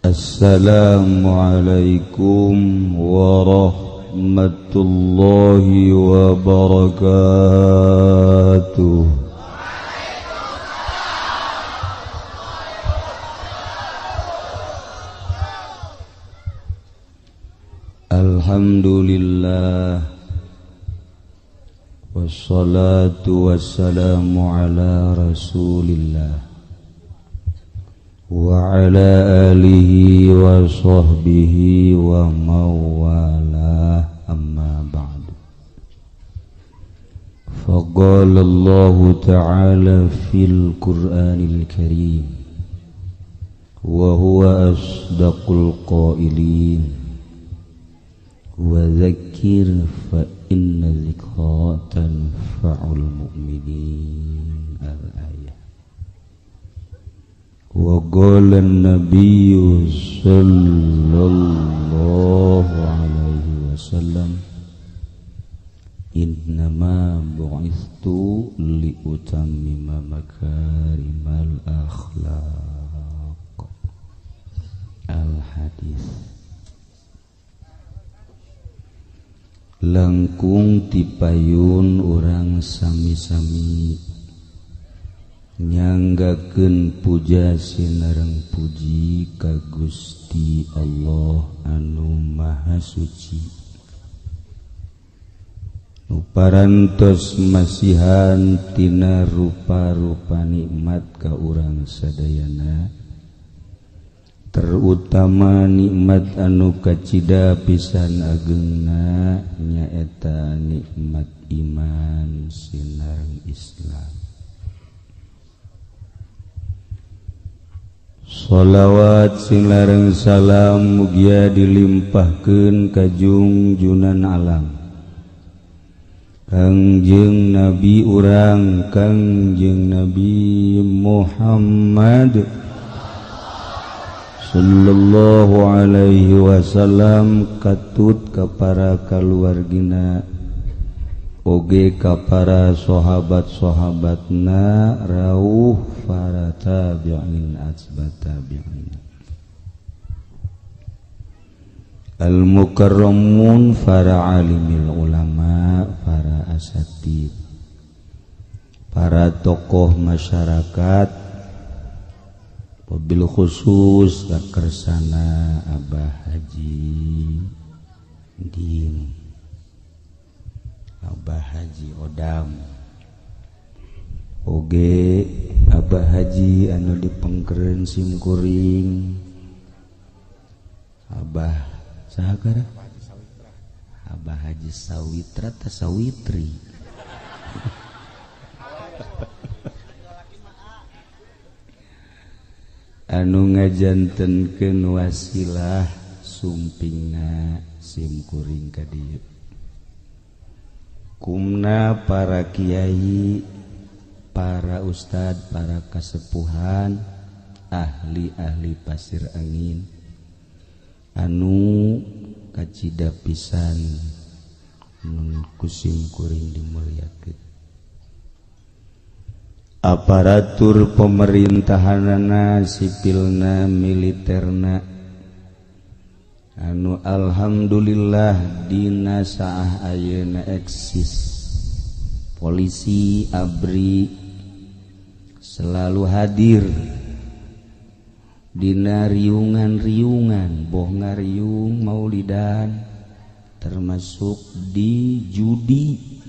Assalamualaikum warahmatullahi wabarakatuh. Alhamdulillah, wassalatu wassalamu ala rasulillah wa ala alihi wa sahbihi wa mawalah, amma ba'du. Faqala Allahu ta'ala fil Qur'anil Karim wa huwa asdaqul qailin, wa dzakkir fa inna dzikra tanfa'ul mu'minin. Al-ayah. Wa qala an-nabiyyu sallallahu alaihi wasallam, innama bu'ithtu liutammima makarimal akhlaq. Al-hadis. Langkung tipayun urang sami-sami nyanggakeun puja sinareng puji ka Gusti Allah anu Maha Suci, nu parantos masihan tina rupa-rupa nikmat ka urang sadayana, terutama nikmat anu kacida pisan agengna nyaeta nikmat iman sinareng Islam. Sholawat sinareng salam mugia dilimpahkeun ka jungjunan alam Kangjeng Nabi urang Kangjeng Nabi Muhammad sallallahu alaihi wasallam, katut ka para kaluargina oge ka para sahabat-sahabatna, rauh para tabi'in atsba tabi'in, al-mukarramun, para alimil ulama, para asatid, para tokoh masyarakat, wabil khusus kakersana Abah Haji Din, Abah Haji Odam, oge Abah Haji anu dipengkeren simkuring, Abah saha kara? Abah Haji Sawitra ta Sawitri. Anu ngajantenkeun wasilah sumpingna simkuring ka dieu. Kumna para kiai, para ustad, para kasepuhan, ahli-ahli pasir angin anu kacida pisan nun ku simkuring dimuliakeun. Aparatur pemerintahanana, sipilna, militerna anu alhamdulillah dina saah ayeuna eksis, polisi ABRI selalu hadir dina riungan-riungan, boh ngariung maulidan, termasuk di judi.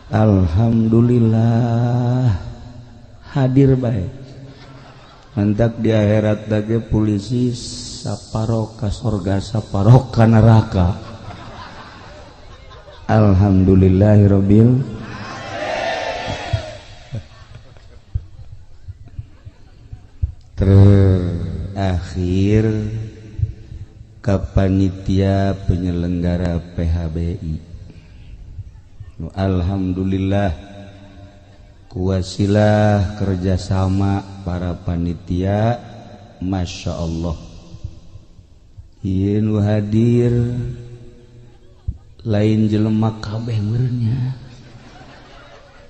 Alhamdulillah hadir baik. Mantak di akhirat dage polisi saparoka sorga saparoka neraka. Alhamdulillahirabbil. Terakhir ka panitia penyelenggara PHBI. Alhamdulillah kuwasilah kerjasama para panitia, Masya Allah. Ieu nu hadir lain jelema kabeh meureunnya.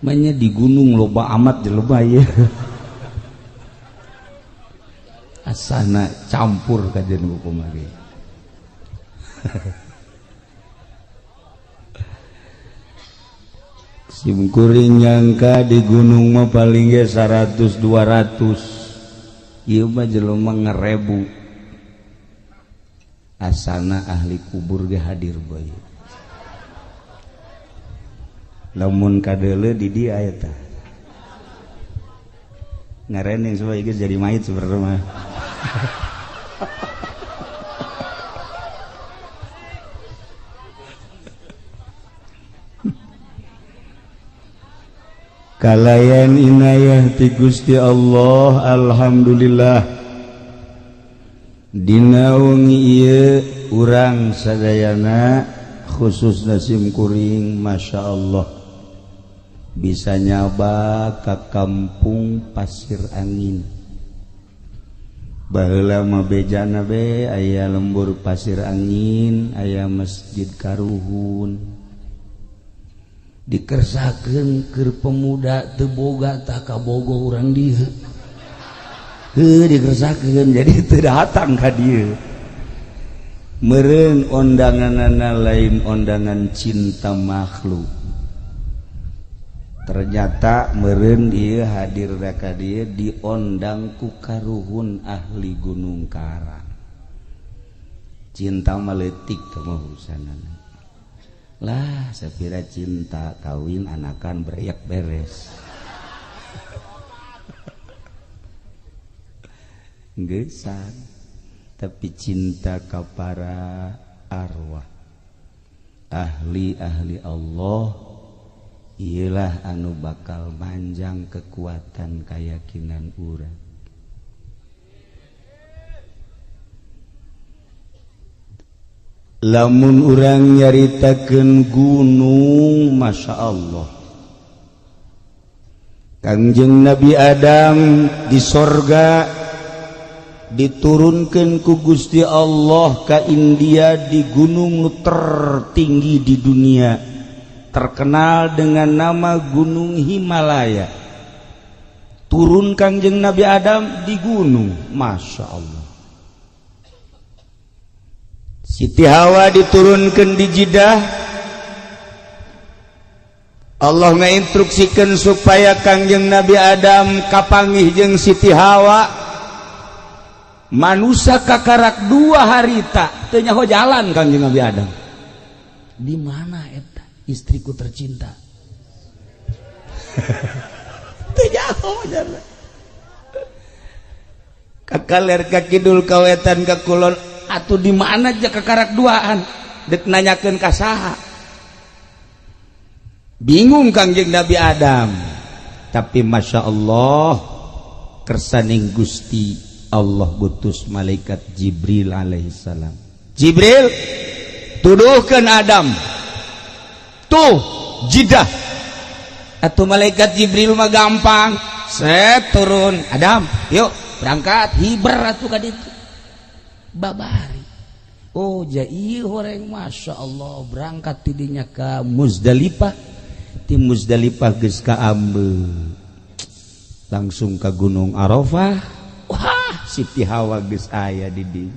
Manya di gunung loba amat jelema ieu. Asana campur kajian hukum lagi. Simkuring nyangka di gunung mah paling ge 100 200. Ieu mah jelema ngerebu. Asana ahli kubur ge hadir bae. Lamun kadeuleu di dieu eta. Ngarening supaya geus jadi mayit sebenarnya mah. Kalayan inayah ti Gusti Allah, alhamdulillah. Dina wengi ieu urang sadayana khususna sim kuring Masya Allah bisa nyaba ka kampung Pasir Angin. Baheula mah bejana be aya lembur Pasir Angin, aya Masjid Karuhun. Dikersakeun keur pemuda teu boga tah kabogo urang dieu. Heuh dikersakeun jadi teu datang ka dieu. Meureun ondanganana lain ondangan cinta makhluk. Ternyata meureun ieu hadir ka dieu diondang ku karuhun ahli Gunung Karang. Cinta mah leutik teh mah urusanana. Lah sapira cinta kawin anakan beriak beres. Geusan tapi cinta ka para arwah ahli-ahli Allah iyalah anu bakal manjang kekuatan keyakinan urang. Lamun urang nyaritakeun gunung Masya Allah, Kangjeng Nabi Adam di sorga diturunkan ku Gusti Allah ka India di gunung nu tertinggi di dunia, terkenal dengan nama Gunung Himalaya. Turun Kangjeng Nabi Adam di gunung, Masya Allah. Siti Hawa diturunkan di Jeddah. Allah ngainstruksikan supaya Kangjeng Nabi Adam kapanggih jeung Siti Hawa. Manusia kakarak 2 harita teu nyaho jalan Kangjeng Nabi Adam. Di mana eta istriku tercinta? Teu nyaho jalan. Kakaler ka kidul ka wetan ka kulon atuh di mana aja kakarak duaan dek nanyakeun ka saha. Bingung Kangjeng Nabi Adam. Tapi Masya Allah kersaning Gusti Allah gutus malaikat Jibril alaihissalam. Jibril tuduhkan Adam tuh Jeddah. Atau malaikat Jibril mah gampang, set turun Adam yuk berangkat hiber atuh ka ditu. Babari oh jai horeng Masya Allah berangkat tidinya ke Muzdalifah, ti Muzdalifah geus ka Ambe langsung ke Gunung Arafah. Wah Siti Hawa geus aya di dieu,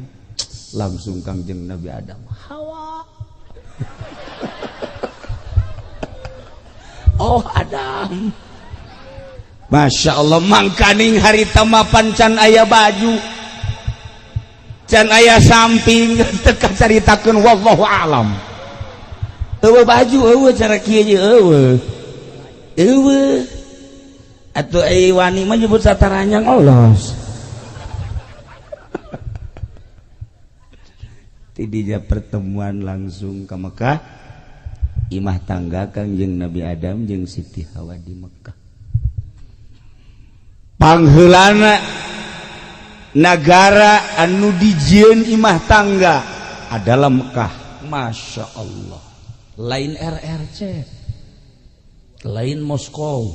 langsung Kangjeng Nabi Adam Hawa. Oh Adam, Masya Allah mangkaning harita mah pancan aya baju can aya samping teu caritakeun wallahu alam. Eueuh baju eueuh cara kieu je eueuh. Eueuh atuh ai wani mah nyebut sataranyang olos. Tidinya pertemuan langsung ke Mekah, imah tangga Kangjeng Nabi Adam jeung Siti Hawa di Mekah. Pangheulana nagara anu dijieun imah tangga adalah Mekah. Masya Allah, lain RRC, lain Moskow,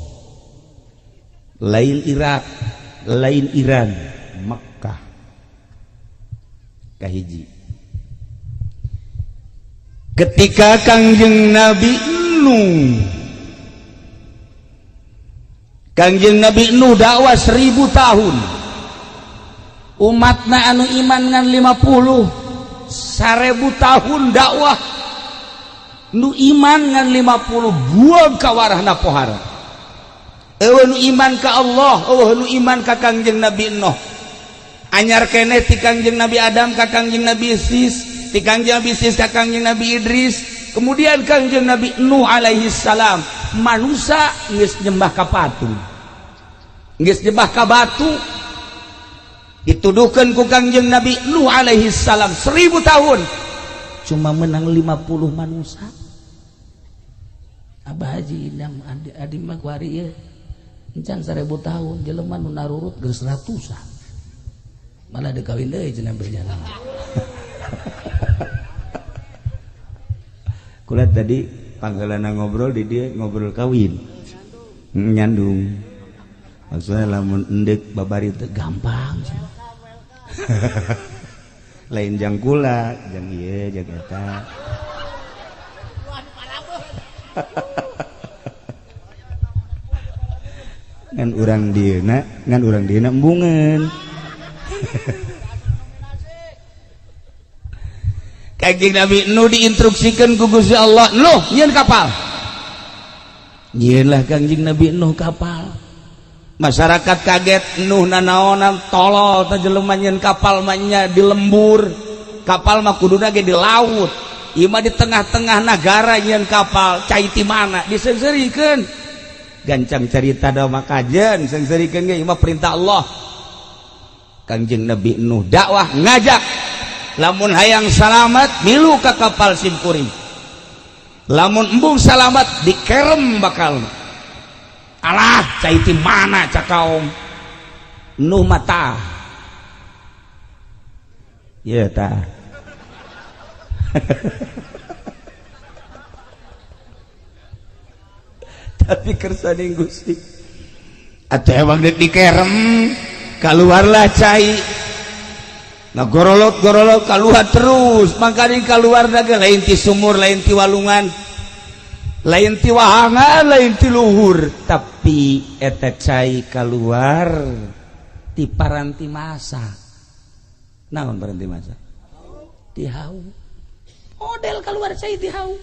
lain Irak, lain Iran, Mekah. Kahiji ketika Kangjeng Nabi Nuh, Kangjeng Nabi Nuh dakwah 1000 tahun. Umatna anu iman ngan 50 1000 tahun dakwah nu iman ngan 50 buang kawarahna pohara. Eueuh nu iman ka Allah, eueuh nu iman ka Kangjeng Nabi Nuh. Anyar keneh ti Kangjeng Nabi Adam ka Kangjeng Nabi Sis, ti Kangjeng Nabi Sis ka Kangjeng Nabi Idris, kemudian Kangjeng Nabi Nuh alaihi salam. Manusia geus nyembah ka patung, geus nyembah ka batu. Dituduhkeun ku Kangjeng Nabi Nuh alaihi salam 1000 tahun cuma menang 50 manusia. Abah Haji Idam adi, adi mah kuari ieu encan 1000 tahun jelema nu narurut geus ratusan malah dikawin deui cenah berjalan. Kula tadi panggalana ngobrol di dia ngobrol kawin nyandung, maksudnya lamun endek babari teh gampang sih. Lain jang kula jang ieu jang eta. Ngan urang dieuna embungeun. Kangjeng Nabi Nuh diinstruksikeun ku Gusti Allah, "Nuh, nyieun kapal." Nyieunlah Kangjeng Nabi Nuh kapal. Masyarakat kaget, Nuh nanaonan tolol teh jelema nyieun kapal mah nya di lembur. Kapal mah kuduna ge di laut. Ieu mah di tengah-tengah nagara nyieun kapal, cai ti mana? Diseungseurikeun. Gancang cerita da mah kajen, seungseurikeun ge ieu mah perintah Allah. Kangjeng Nabi Nuh dakwah ngajak, lamun hayang salamat milu ka kapal simkuring. Lamun embung salamat dikerem bakal. Alah cai ti mana cak kaum Nuh mata. Ye tah. Tapi kersaning Gusti atuh emang deuk dikerem keluarlah cai. Nah gorolot-gorolot keluar terus, makanya keluar ge lain ti sumur, lain ti walungan, lain ti wahangan, lain ti luhur, tapi eta cai keluar ti paranti masa. Naon paranti masa? Ti hau. Model keluar cai ti hau.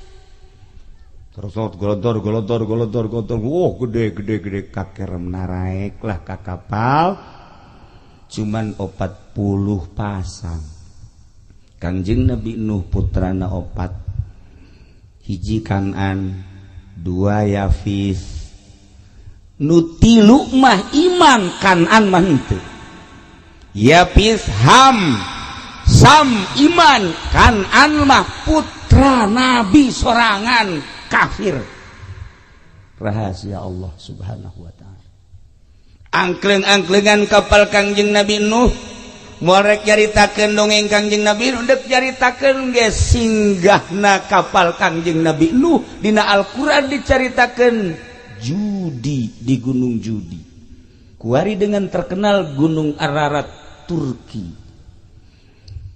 Terus golontor golontor golontor golontor, wah gede gede gede kakerem naraek lah ka kapal. Cuman 40 pasang. Kangjeng Nabi Nuh putrana 4, hiji Kanan, 2 Yafis, nu 3 mah iman, Kanan mah henteu. Yafis, Ham, Sam iman, Kanan mah putra Nabi sorangan kafir. Rahasia Allah Subhanahu wa ta'ala. Angkleng-angklengan kapal Kangjeng Nabi Nuh moal rek nyaritakeun dongeng Kangjeng Nabi Nuh, deuk nyaritakeun ge singgahna kapal Kangjeng Nabi Nuh dina Al-Qur'an dicaritakeun judi di Gunung Judi. Kuari dengan terkenal Gunung Ararat Turki.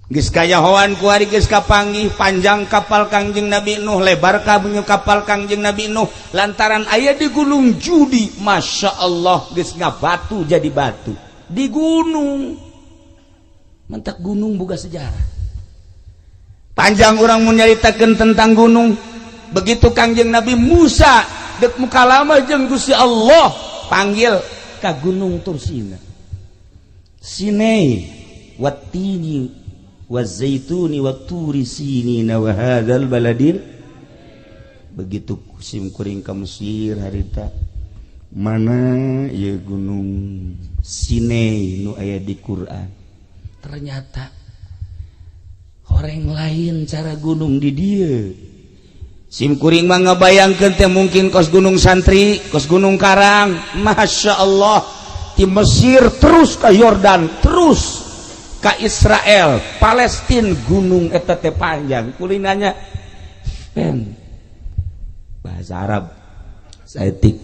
Geus kayahoan kuari geus kapanggih panjang kapal Kangjeng Nabi Nuh, lebar kapal Kangjeng Nabi Nuh lantaran aya di Gunung Judi. Masya Allah geus ngabatu jadi batu di gunung. Mentak gunung boga sejarah. Panjang urang mun nyaritakeun tentang gunung. Begitu Kangjeng Nabi Musa deuk mukalama jeung Gusti Allah panggil ka Gunung Tursina. Sinai watini wazaituni waturi sinina wa hadzal baladil. Begitu sim kuring ka Mesir harita mana ieu gunung Sinai nu aya di Quran. Ternyata orang lain cara gunung di dieu. Sim kuring mah ngabayangkeun teh mungkin kos Gunung Santri, kos Gunung Karang. Masya Allah di Mesir terus ke Yordan, terus ka Israel, Palestina, gunung eta teh panjang. Kulinanya pen bahasa Arab saeutik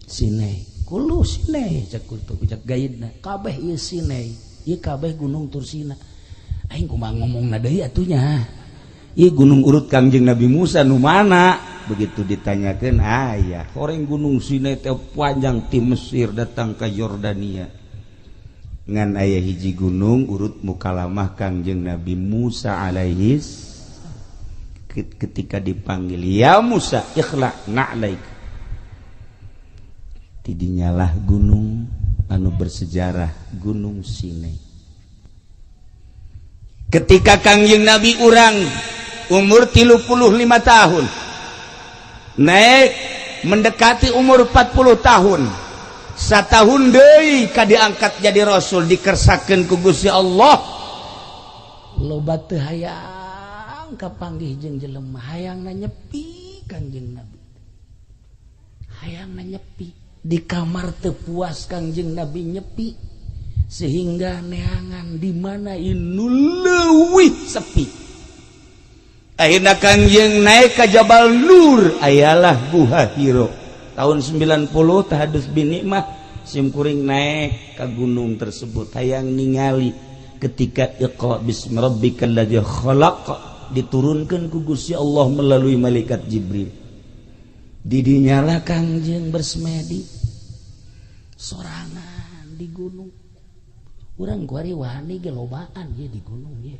Sinai. Kulu Sinai cek kultu cek gaidna kabeh ieu Sinai, ieu kabeh Gunung Tursina. Aing kumaha ngomongna deui atuh nya. Ieu gunung urut Kangjeng Nabi Musa nu mana? Begitu ditanyakeun aya horeng Gunung Sinai teh panjang ti Mesir datang ke Yordania. Ngan aya hiji gunung urut mukalamah Kangjeng Nabi Musa alaihis ketika dipanggil, ya Musa ikhla' na'laik. Tidinyalah gunung anu bersejarah, Gunung Sinai. Ketika Kangjeng Nabi urang umur 35 tahun, naik mendekati umur 40 tahun, satahun deui ka diangkat jadi rasul, dikersakeun ku Gusti Allah. Loba teu hayang kapanggih jeung jelema, hayangna nyepi. Kangjeng Nabi hayangna nyepi di kamar, teu puas Kangjeng Nabi nyepi, sehingga neangan di mana inu leuwih sepi. Akhirnya Kangjeng naik ke Jabal Nur, ayalah Guha Hiro. Tahun 90 tahadus bin nikmah simkuring naik ke gunung tersebut, hayang ningali ketika iqra bismi rabbikal ladzi khalaq diturunkan ku Gusti Allah melalui malaikat Jibril. Didinyalah Kangjeng bersemedi sorangan di gunung. Urang kuari wani ge lobaan ye di gunung ye.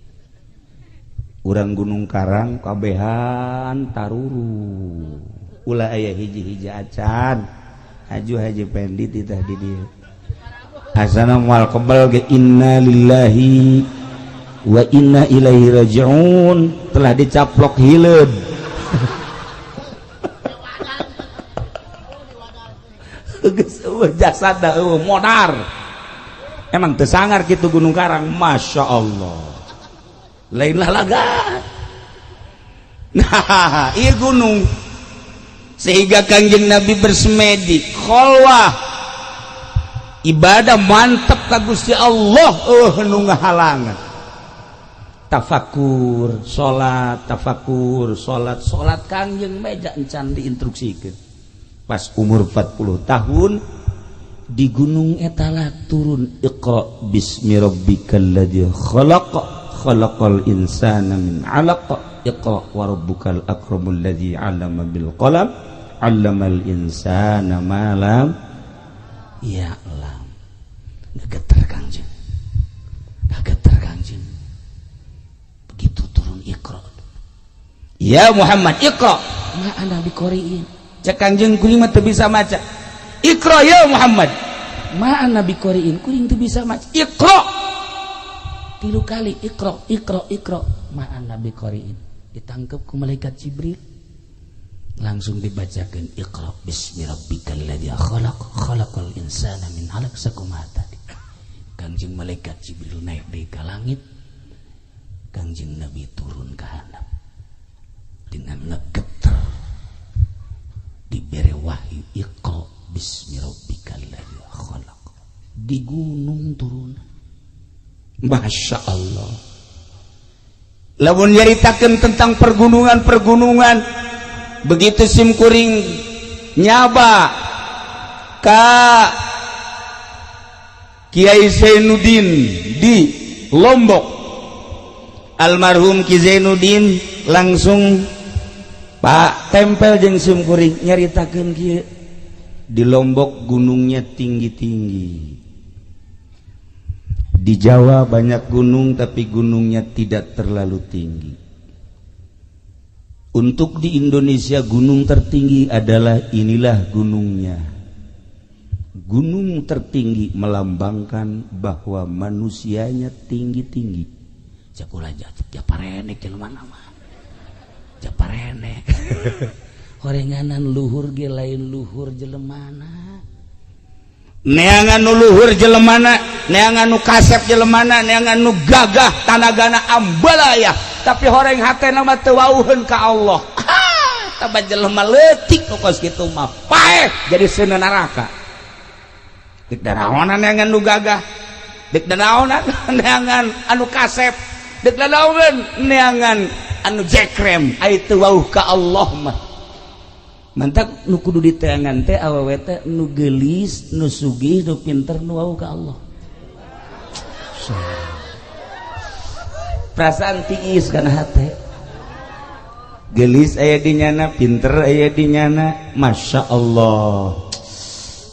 Urang Gunung Karang kabehan taruru, ulah aya hiji-hiji acan. Haju Haji Pendi titah di dieu, asana moal kebal ge. Inna lillahi wa inna ilaihi rajiun, telah dicaplok hileud. Geus eueuh jasad, eueuh modar. Emang teu sangar kitu Gunung Karang, Masya Allah, lainlah laga. Nah, iya gunung sehingga Kangjeng Nabi bersemedi kholwah, ibadah mantep ka Gusti Allah, nu ngahalangan. Tafakur, salat, tafakur, salat, salat Kangjeng meja encan diinstruksikeun. Pas umur 40 tahun di gunung etalah turun iqra bismi rabbikal ladzi khalaq, khalaqal insana min 'alaq, iqra wa rabbukal akramul ladzi 'allama bil qalam, 'allamal insana ma lam ya'lam. Gegeter Kangjeng, gegeter Kangjeng begitu turun iqra. Ya Muhammad iqra. Ma ana biqoriin. Cek Kangjeng, kuring mah teu bisa maca. Iqra ya Muhammad. Ma ana biqoriin, kuring teu bisa maca. Iqra. Tilu kali iqra, iqra, iqra. Ma ana biqoriin. Ditangkep ku malaikat Jibril, langsung dibacakan iqra bismi rabbikal ladzi khalaq, khalaqal insana min 'alaq. Sakumaha tadi Kangjeng malaikat Jibril naik deui ka langit, Kangjeng Nabi turun ke handap dengan ngegeter, dibere wahyu iqra bismi rabbikal ladzi khalaq di gunung turun. Masya Allah, lamun nyaritakeun tentang pergunungan-pergunungan, begitu simkuring nyaba ka Kiai Zainuddin di Lombok, almarhum Ki Zainuddin langsung Pak tempel jeung simkuring nyaritakeun kieu, di Lombok gunungnya tinggi-tinggi, di Jawa banyak gunung tapi gunungnya tidak terlalu tinggi. Untuk di Indonesia gunung tertinggi adalah inilah gunungnya. Gunung tertinggi melambangkan bahwa manusianya tinggi-tinggi. Cakula japarenek jelema mah, japarenek horenganan luhur ge lain luhur jelemana. Neangan nu luhur jelemana, neangan nu kasep jelemana, neangan nu gagah tanagana ambalaya, tapi horeng hatena mah teu wauheun ka Allah. Taba jelema leutik nu kos kitu mah paeh jadi seuneu neraka. Dek daraonan neangan nu gagah, dek daraonan neangan anu kasep, dek daraonan neangan anu jekrem, ai teu wauh ka Allah mah. Mantak nu kudu diteangan teh awewe teh nu geulis, nu sugih, nu pinter, nu wauh ka Allah. Perasaan tiis kana hate. Gelis aya di nyana, pinter aya di nyana, Masya Allah,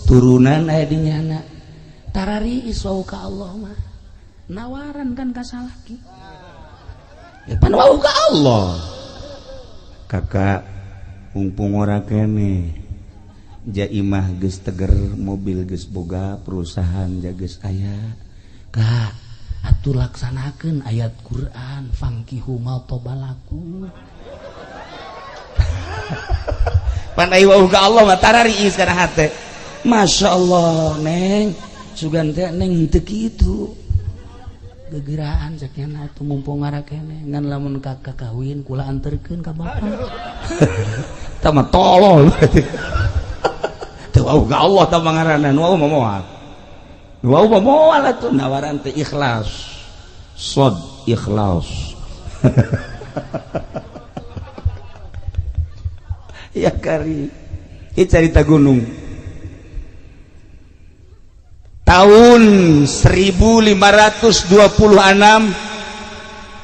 turunan aya di nyana. Tarari iswau ka Allah mah. Nawaran kan ka salaki. Ya pan wau ka Allah. Kakak mumpung ora kene. Jaimah geus teger, mobil geus boga, perusahaan ja geus aya. Kak, atuh laksanakeun ayat Quran fankihu ma tobalakum. Pan ai wau ka Allah mah tarariis kana hate. Masya Allah neng, sugan teh neng teu kitu. Gegeraan cek nya atuh mumpung ngarakene ngan lamun kakak kawin kula anterkeun ka bapak. Tah mah tolol. Teu wau ka Allah tah mah ngaranna, nu wau mah moal. Nu wau mah moal atuh nawaran teh ikhlas. Sod ikhlas. Ya kari, ini cerita gunung. Tahun 1526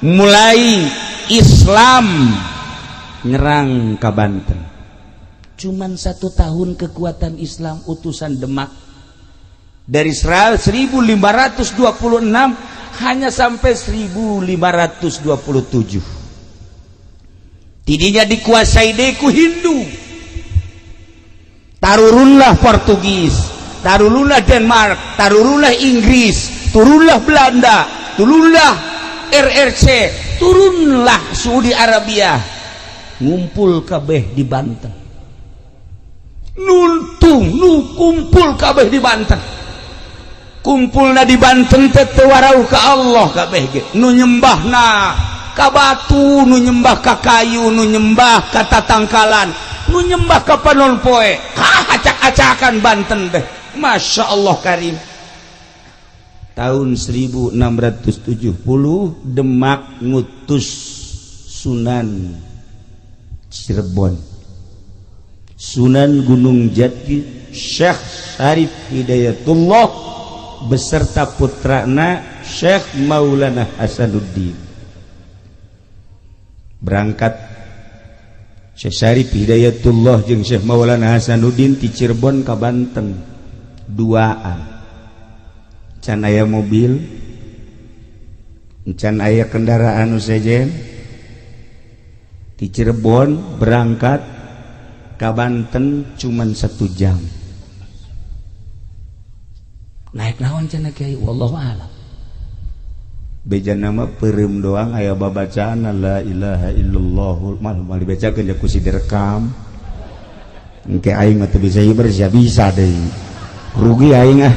mulai Islam nyerang ke Banten. Cuman 1 tahun kekuatan Islam utusan Demak dari 1526 hanya sampai 1527. Tidinya dikuasai deku Hindu. Tarurunlah Portugis, tarurunlah Denmark, tarurunlah Inggris, turunlah Belanda, turunlah RRC, turunlah Saudi Arabia. Ngumpul kabeh di Banten. Nuntung nu kumpul kabeh di Banten. Kumpulna di Banten teh teu warauh ka Allah kabeh ge. Nu nyembahna ka batu, nu nyembah ka kayu, nu nyembah ka tatangkalan, nu nyembah ka panon poe. Hah, acak-acakan Banten teh. Masya Allah karim. Tahun 1670 Demak ngutus Sunan Cirebon, Sunan Gunung Jati, Syekh Syarif Hidayatullah beserta putrana Syekh Maulana Hasanuddin. Berangkat Syekh Syarif Hidayatullah jeung Syekh Maulana Hasanuddin ti Cirebon ka Banten duaan. Can aya mobil, can aya kendaraan nu sejen. Ti Cirebon berangkat ka Banten cuman 1 jam. Naik naon cenah kiai wallahu a'lam. Beja nama peureum doang aya babacaan la ilaha illallah mal mal dibacakeun ja ku si direkam. Engke aing mah teu bisa hiber sia bisa deui. Rugi aing ah.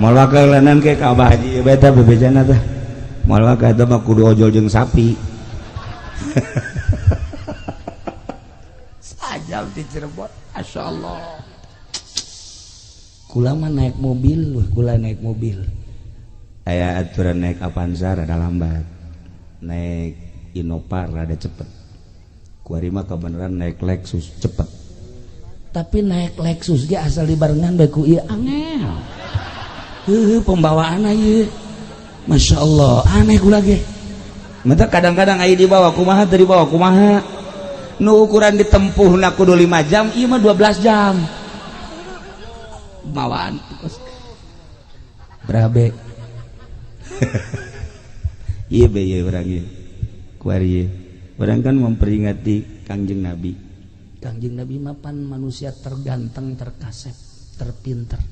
Moal wakalanan ke ka Abah Haji beta bebejana tah. Moal wakal eta mah kudu ojol jeung sapi. Sajam di Cirebon, masyaallah. Kula mah naik mobil, kula naik mobil. Aya aturan naik Avanza rada lambat, naik Innova rada cepet. Kuari mah kebenaran naik Lexus cepet. Tapi naik Lexus ge asal dibarengan bae ku ieu angel. Heuh pembawaan ieu. Masya Allah, aneh kula ge. Mata kadang-kadang aya dibawa kumaha teu dibawa kumaha. Nu ukuran ditempuhna kudu 5 jam, ieu mah 12 jam. Bawaan berabe. Iya be ieu urang ieu. Kuari ieu. Urang kan memperingati Kangjeng Nabi. Kangjeng Nabi mah pan manusia terganteng, terkasep, terpinter.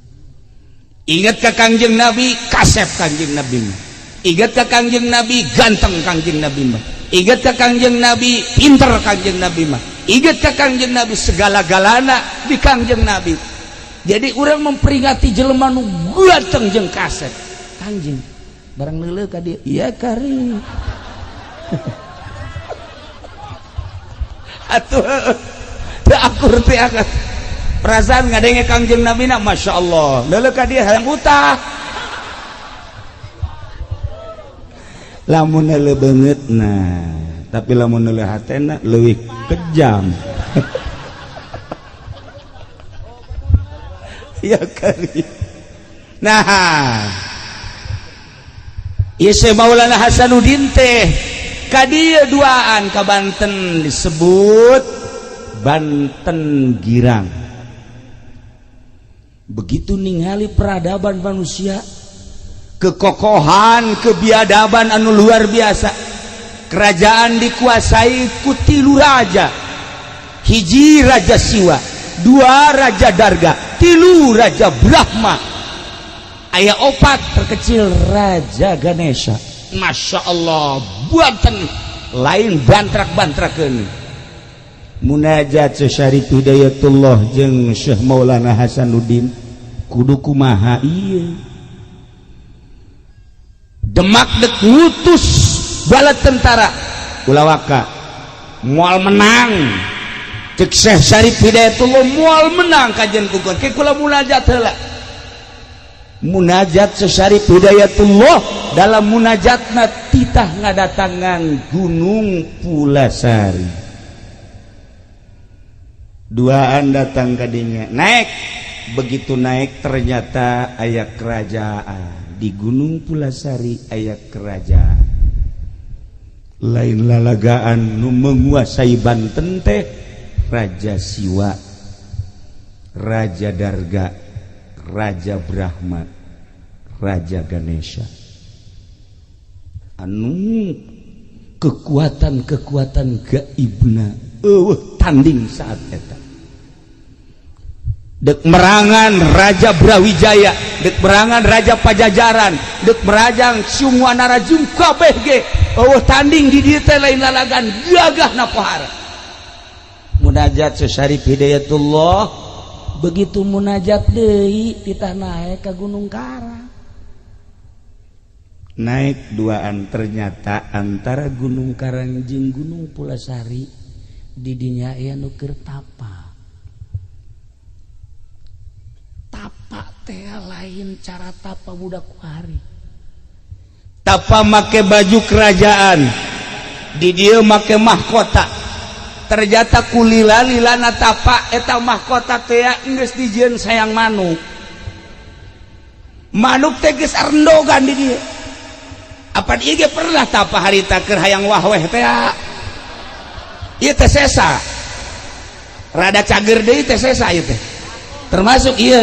Ingat ka Kangjeng Nabi, kasep Kangjeng Nabi mah. Ingat ka Kangjeng Nabi, ganteng Kangjeng Nabi mah. Ingat ka Kangjeng Nabi, pinter Kangjeng Nabi mah. Ingat ka Kangjeng Nabi segala-galana di Kangjeng Nabi. Jadi urang memperingati jelema nu ganteng jeung kasep. Kangjeng barang leuleuh ka dieu, iya kari. Atuh teu akur teh akan. Perasaan ngadenge Kangjeng Nabi na Masya Allah. Leuleuh ka dieu hayang utah. Lamun leuleuh beungeutna, tapi lamun leuleuh hatena leuwih kejam. Ya kari. Nah, Syekh Maulana Hasanuddin teh ka dieu duaan ka Banten disebut Banten Girang. Begitu ningali peradaban manusia, kekokohan, kebiadaban anu luar biasa. Kerajaan dikuasai ku tilu raja. Hiji Raja Siwa, dua Raja Darga, tilu Raja Brahma, aya opat terkecil Raja Ganesha. Masya Allah, buatan lain bantrak-bantrakeun. Munajat Syarif Hidayatullah jeung Syekh Maulana Hasanuddin, kudu kumaha ieu? Demak dek ngutus bala tentara, ulah waka, moal menang. Cek Syekh Syarif Hidayatullah, moal menang kajian kukur ke kula munajat heula. Munajat Syekh Syarif Hidayatullah, dalam munajatna titah ngadatangan Gunung Pulasari. Duaan datang kadinya, naik. Begitu naik, ternyata aya kerajaan di Gunung Pulasari. Aya kerajaan lain lalagaan, nu menguasai Banten teh Raja Siwa, Raja Darga, Raja Brahma, Raja Ganesha, anu kekuatan-kekuatan gaibna eueuh tanding saat eta. Dek merangan Raja Brawijaya, dek merangan Raja Pajajaran, dek merajang semua narajung kabeh ge eueuh tanding di dieu teh, lain lalagan gagah na pohara. Munajat Syarif Hidayatullah, Begitu munajat deui, titah naik ke Gunung Karang. Naik duaan, ternyata antara Gunung Karang jeung Gunung Pulasari didinya aya nu keur tapa. Tapa teh lain cara tapa budak kuari. Tapa make baju kerajaan, di dieu make mahkota. Ternyata kulila lilana tapa, eta mahkota teh geus dijieun sayang manuk. Manuk teh geus arendogan di dieu. Apa ieu ge pernah tapa harita keur hayang wahweh teh? Ieu teh sesa rada cager deui teh, sesa ieu teh termasuk ieu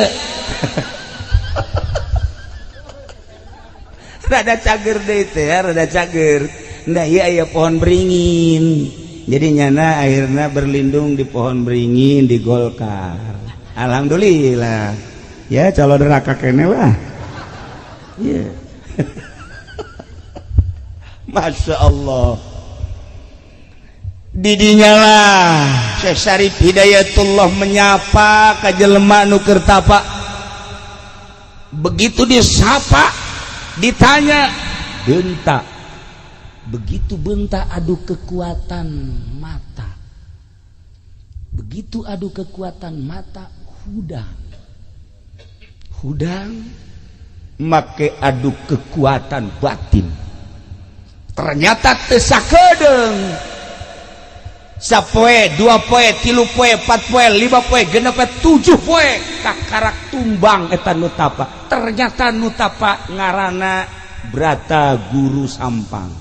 rada cager deui teh ya, rada cager. Nah, iya, aya pohon beringin, jadi nyana akhirnya berlindung di pohon beringin di Golkar. Alhamdulillah ya, calon neraka kene lah. Yeah. Masya Allah, didinya lah Syekh Syarif Hidayatullah menyapa ka jelema nu keur tapa. Begitu disapa, ditanya, bentak. Begitu bentak, adu kekuatan mata. Begitu adu kekuatan mata, hudang hudang. Make adu kekuatan batin, ternyata teu sakedeung. Sapoe, dua poe, tilu poe, empat poe, lima poe, genep poe, tujuh poe, kakarak tumbang eta nu tapa. Ternyata nu tapa ngaranna Brata Guru Sampang.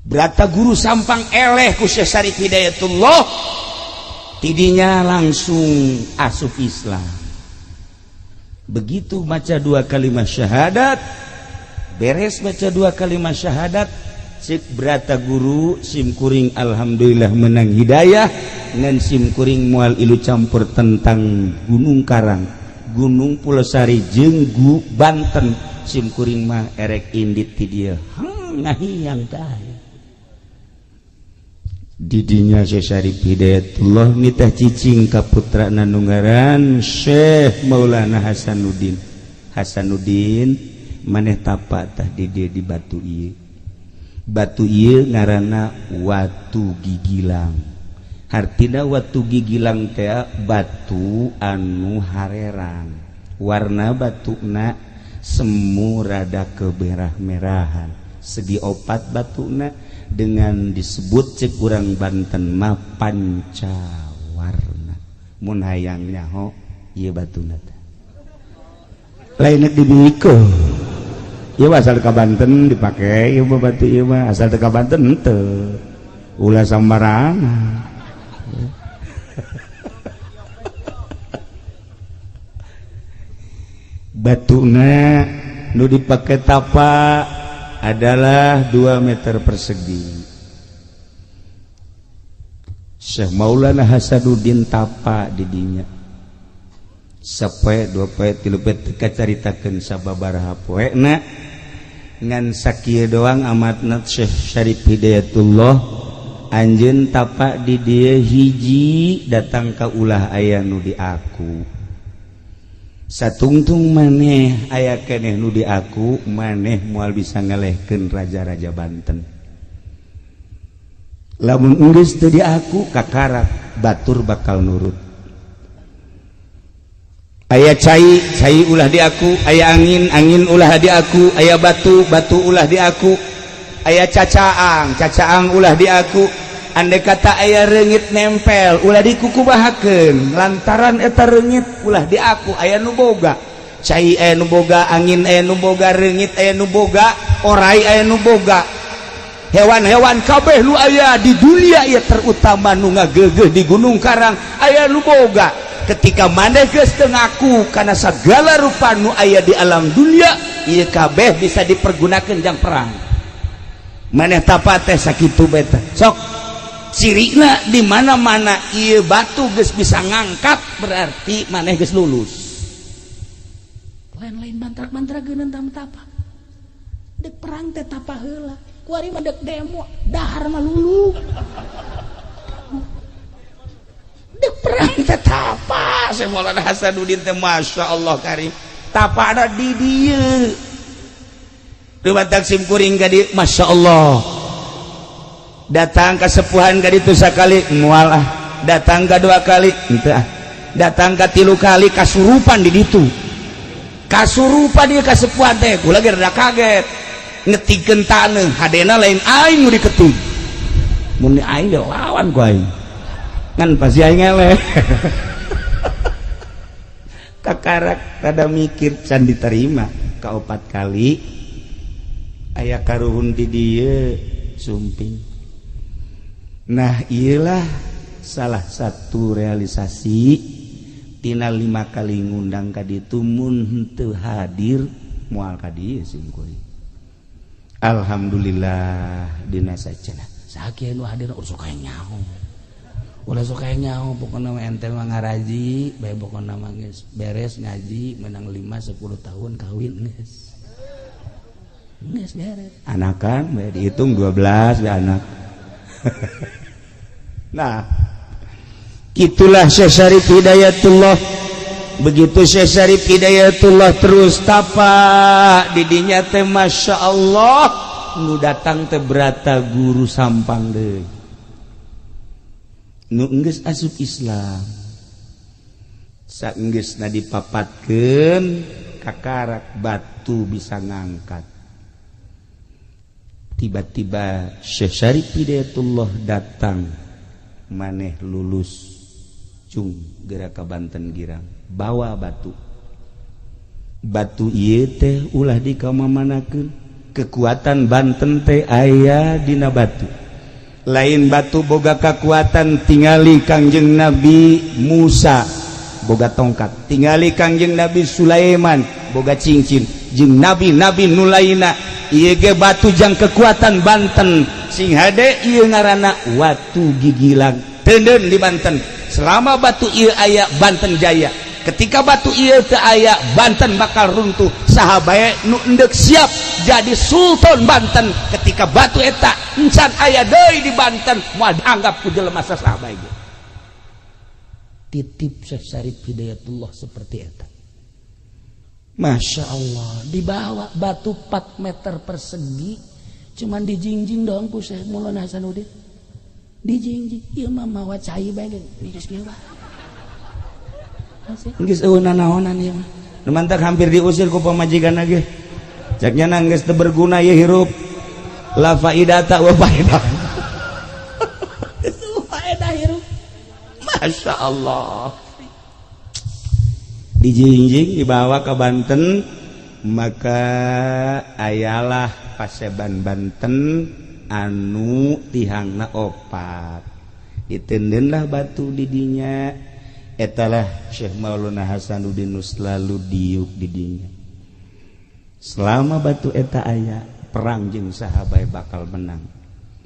Brata Guru Sampang eleh ku Syekh Syarif Hidayatullah, tidinya langsung asup Islam. Begitu baca dua kalimat syahadat, beres baca dua kalimat syahadat, cek Brata Guru, "Sim kuring alhamdulillah menang hidayah, ngan sim kuring moal ilu campur tentang Gunung Karang, Gunung Pulosari jeung Banten. Sim kuring mah erek indit ti dieu." Ngahiyang tah. Didinya Syekh Syarif Hidayatullah nitah cicing ka putrana nu ngaran Syekh Maulana Hasanuddin. "Hasanuddin, maneh tapa tah di dieu, di batu ieu." Batu ieu ngaranna Watu Gigilang. Hartina Watu Gigilang teh batu anu harerang, warna batuna semu rada kemerah-merahan, segi opat batuna, dengan disebut cek urang Banten mah pancawarna. Mun hayang nyaho, ieu batuna teh lain dibikeun. Ieu asal ka Banten dipake ieu mah, batu ieu mah. Asal teu ka Banten henteu, ulah sambarangan. Batuna nu dipake tapa adalah 2 meter persegi. Syekh Maulana Hasanuddin tapa didinya sapoe dua poe tilu poe teu kacaritakeun sababaraha poena ngan sakieu doang amatna Syekh Syarif Hidayatullah anjeun tapa di dieu hiji datang ka ulah aya nu di aku satungtung maneh aya keneh nu di aku maneh moal bisa ngalehkeun raja-raja Banten. Lamun geus teu di aku kakarak batur bakal nurut. Aya cai, cai ulah di aku, aya angin, angin ulah di aku, aya batu, batu ulah di aku, aya cacaang, cacaang ulah di aku. Andai kata aya reungit nempel ulah dikukubahakeun lantaran eta reungit ulah di aku. Aya nu boga cai, aya nu boga angin, aya nu boga reungit, aya nu boga orai, aya nu boga hewan-hewan kabeh nu aya di dunia ieu, terutama nu ngageugeuh di Gunung Karang aya nu boga. Ketika maneh geus teu ngaku kana sagala rupa nu aya di alam dunia ieu kabeh bisa dipergunakeun jang perang. Maneh tapa teh sakitu beta sok cirina di mana-mana ieu batu geus bisa ngangkat berarti maneh geus lulus. Lain-lain mantrak-mantra geuneun tapa. Dek perang teh tapa heula. Kuari mah dek demo, dahar mah lulu. Dek perang teh tapa. Syekh Maulana Hasanuddin teh Masya Allah karim. Tapa ada di dieu. Dumatak sim kuring ka dieu, Masya Allah. Datang kesepuhan ka ditu sakali moal ah, datang ka dua kali henteu ah, datang ka tilu kali kasurupan di ditu. Kasurupan dia kasepuhan teh kula ge rada kaget ngetikeun taneuh hadena lain aing nu diketik mun aing ge lawan ku aing ngan pasti aing eleh. Kakarak rada mikir can diterima ka opat kali aya karuhun di dieu sumping. Nah iyalah salah satu realisasi tina 5 kali ngundang ka ditu mun henteu hadir moal ka dieu sing kuring. Alhamdulillah dina sacenah sakieu nu hadir ulah sok aya nyaho. Ulah sok aya nyaho pokona mah ente mah ngaraji bae pokona mah geus beres ngaji menang 5 10 tahun kawin geus. Geus beres. Anakan bae dihitung 12 bae anak. Nah, itulah Syekh Syarif Hidayatullah. Begitu Syekh Syarif Hidayatullah terus tapa didinya teh Masya Allah nu datang teh berata guru Sampang deui nu enggeus asup Islam saenggeusna dipapatkeun kakarak batu bisa ngangkat. Tiba-tiba Syekh Syarif Hidayatullah datang maneh lulus cung gerak ka Banten Girang bawa batu. Batu ieu teh ulah dikamamanakeun, kekuatan Banten teh aya dina batu. Lain batu boga kekuatan tingali Kangjeng Nabi Musa boga tongkat, tingali Kangjeng Nabi Sulaiman boga cincin, jeung nabi-nabi nu lainna ieu ge batu jang kekuatan Banten sing hade ieu ngaranna watu gigilang teuneun di Banten. Selama batu ieu aya Banten jaya, ketika batu ieu teu aya Banten bakal runtuh. Saha bae nu endek siap jadi sultan Banten ketika batu eta encan aya deui di Banten moal dianggap ku jelema saha bae ge. Titip Syekh Syarif Hidayatullah seperti eta. Masya Allah, dibawa batu 4 meter persegi, cuman dijingjing doang ku Syekh Maulana Hasanuddin. Dijingjing, ieu mah mawa cai bae ge, geus kieu bae. Geus eueuh nanaonan ieu mah. Nu mantak hampir diusir ku pamajikan ge. Cek nya geus teu berguna ieu hirup. La faidata wa faedah. Geus faedah hirup. Masya Allah. Dijingjing dibawa ke Banten, maka ayalah paseban Banten anu tihangna opat. Ditendenlah batu didinya. Etalah Syekh Maulana Hasanuddin nu selalu diuk di dinya. Selama batu eta aya, perang jeung sahabat bakal menang.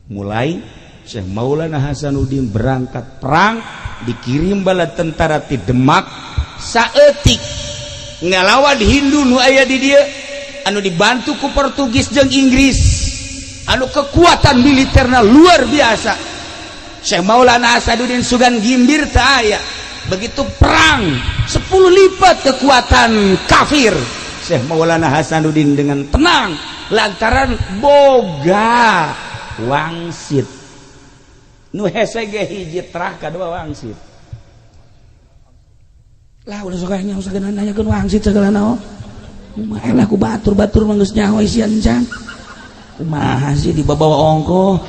Mulai Syekh Maulana Hasanuddin berangkat perang, dikirim bala tentara ti Demak saeutik ngalawan Hindu nu aya di dieu anu dibantu ku Portugis jeung Inggris, anu kekuatan militerna luar biasa. Syekh Maulana Hasanuddin sugan gimbir teu aya. Begitu perang 10 lipat kekuatan kafir, Syekh Maulana Hasanuddin dengan tenang lantaran boga wangsit nu hese ge hiji terah kadua wangsit lah udah sok nyaho sagala nanyakeun wangsit sagala naon kumaha lah ku batur-batur mah geus nyaho isian can kumaha sih dibawa ongkoh.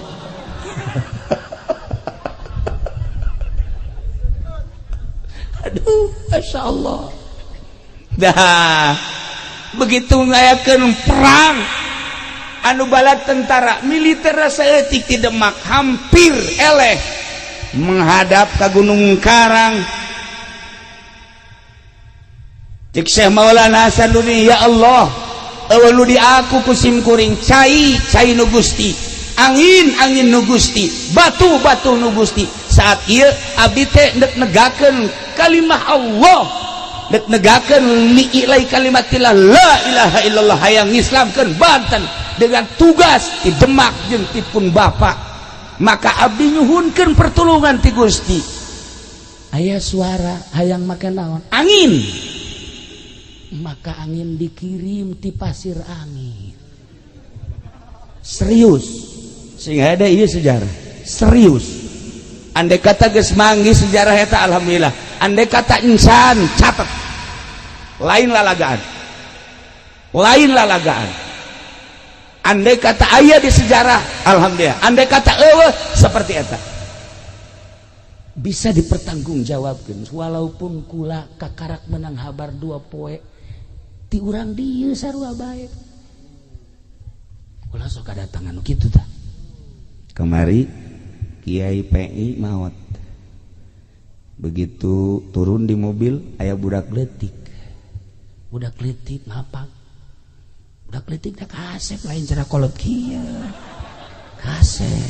Aduh, Masya Allah. Dah begitu ngayakeun perang anu bala tentara militer saeutik di Demak hampir eleh menghadap ke Gunung Karang. Cek Syekh Maulana Hasanuddin, ya Allah, eueuh nu di aku ku sim kuring cai cai nu Gusti, angin angin nu Gusti, batu batu nu Gusti. Saat ieu abdi teh ndek negakeun kalimah Allah, dek negakeun li'ilai kalimatillah la ilaha illallah, hayang ngislamkeun Banten dengan tugas di Demak jeung ti pun bapak. Maka abdi nyuhunkeun pertolongan ti Gusti. Aya suara hayang make naon? Angin. Maka angin dikirim ti pasir angin. Serius sing ada ieu sejarah serius. Andai kata geus manggih sejarah eta alhamdulillah. Andai kata insan catat, lain lalagaan, lain lalagaan. Andai kata aya di sejarah alhamdulillah, andai kata eueuh seperti eta bisa dipertanggungjawabkeun. Walaupun kula kakarak menang habar dua poe ti urang dieu sarua bae. Kula sok kadatangan nu kitu tah. Kamari Kiai PI maot, begitu turun di mobil aya budak leutik, budak leutik ngapak, budak leutik dah kasep lain cara kolot kieu kasep.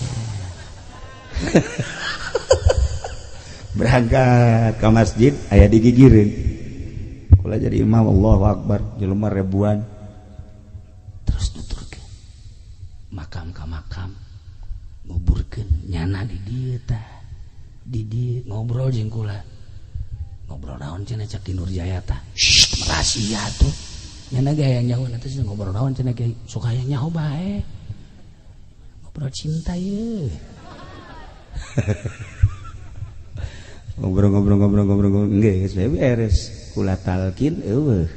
Berangkat ke masjid aya digigireun, kula jadi imam, Allahu Akbar, jelema ribuan. Terus nuturkeun makam ka makam, nguburkeun nyana di dieu tah, di dieu ngobrol jeung kula, ngobrol naon cenah cak di Nurjaya tah, shh rahasia tuh nyana ge hayang nyaho nanti ngobrol naon cenah ge sok hayang nyaho bae, ngobrol cinta ye. Ngobrol-ngobrol-ngobrol-ngobrol geus beres, kula talkin eueuh.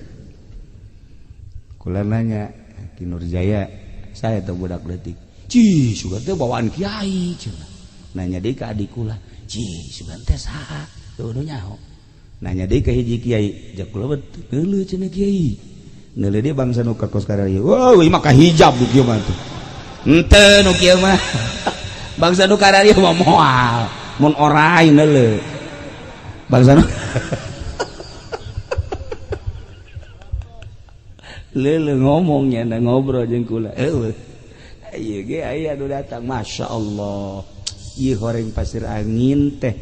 Kula nanya Ki Nurjaya, saya teh budak leutik. Ci, sugan teh bawaan kiai cenah. Nanya deui ka adik kula, ci, sugan teh saha? Teu nyaho. Nanya deui ka hiji kiai, jak kula neuleuh cenah kiai. Neuleuh deui bangsa nu ka kos kararieu. Wah, ieu mah kahijab nu kieu mah tuh. Henteu nu kieu mah. Bangsa nu kararieu mah moal, mun orai neuleuh. Bangsa nu leuleuh ngomongnya na ngobrol jeung kula. Eueuh. Ieu ge aya nu datang, Masya Allah. Ieu horeng pasir angin teh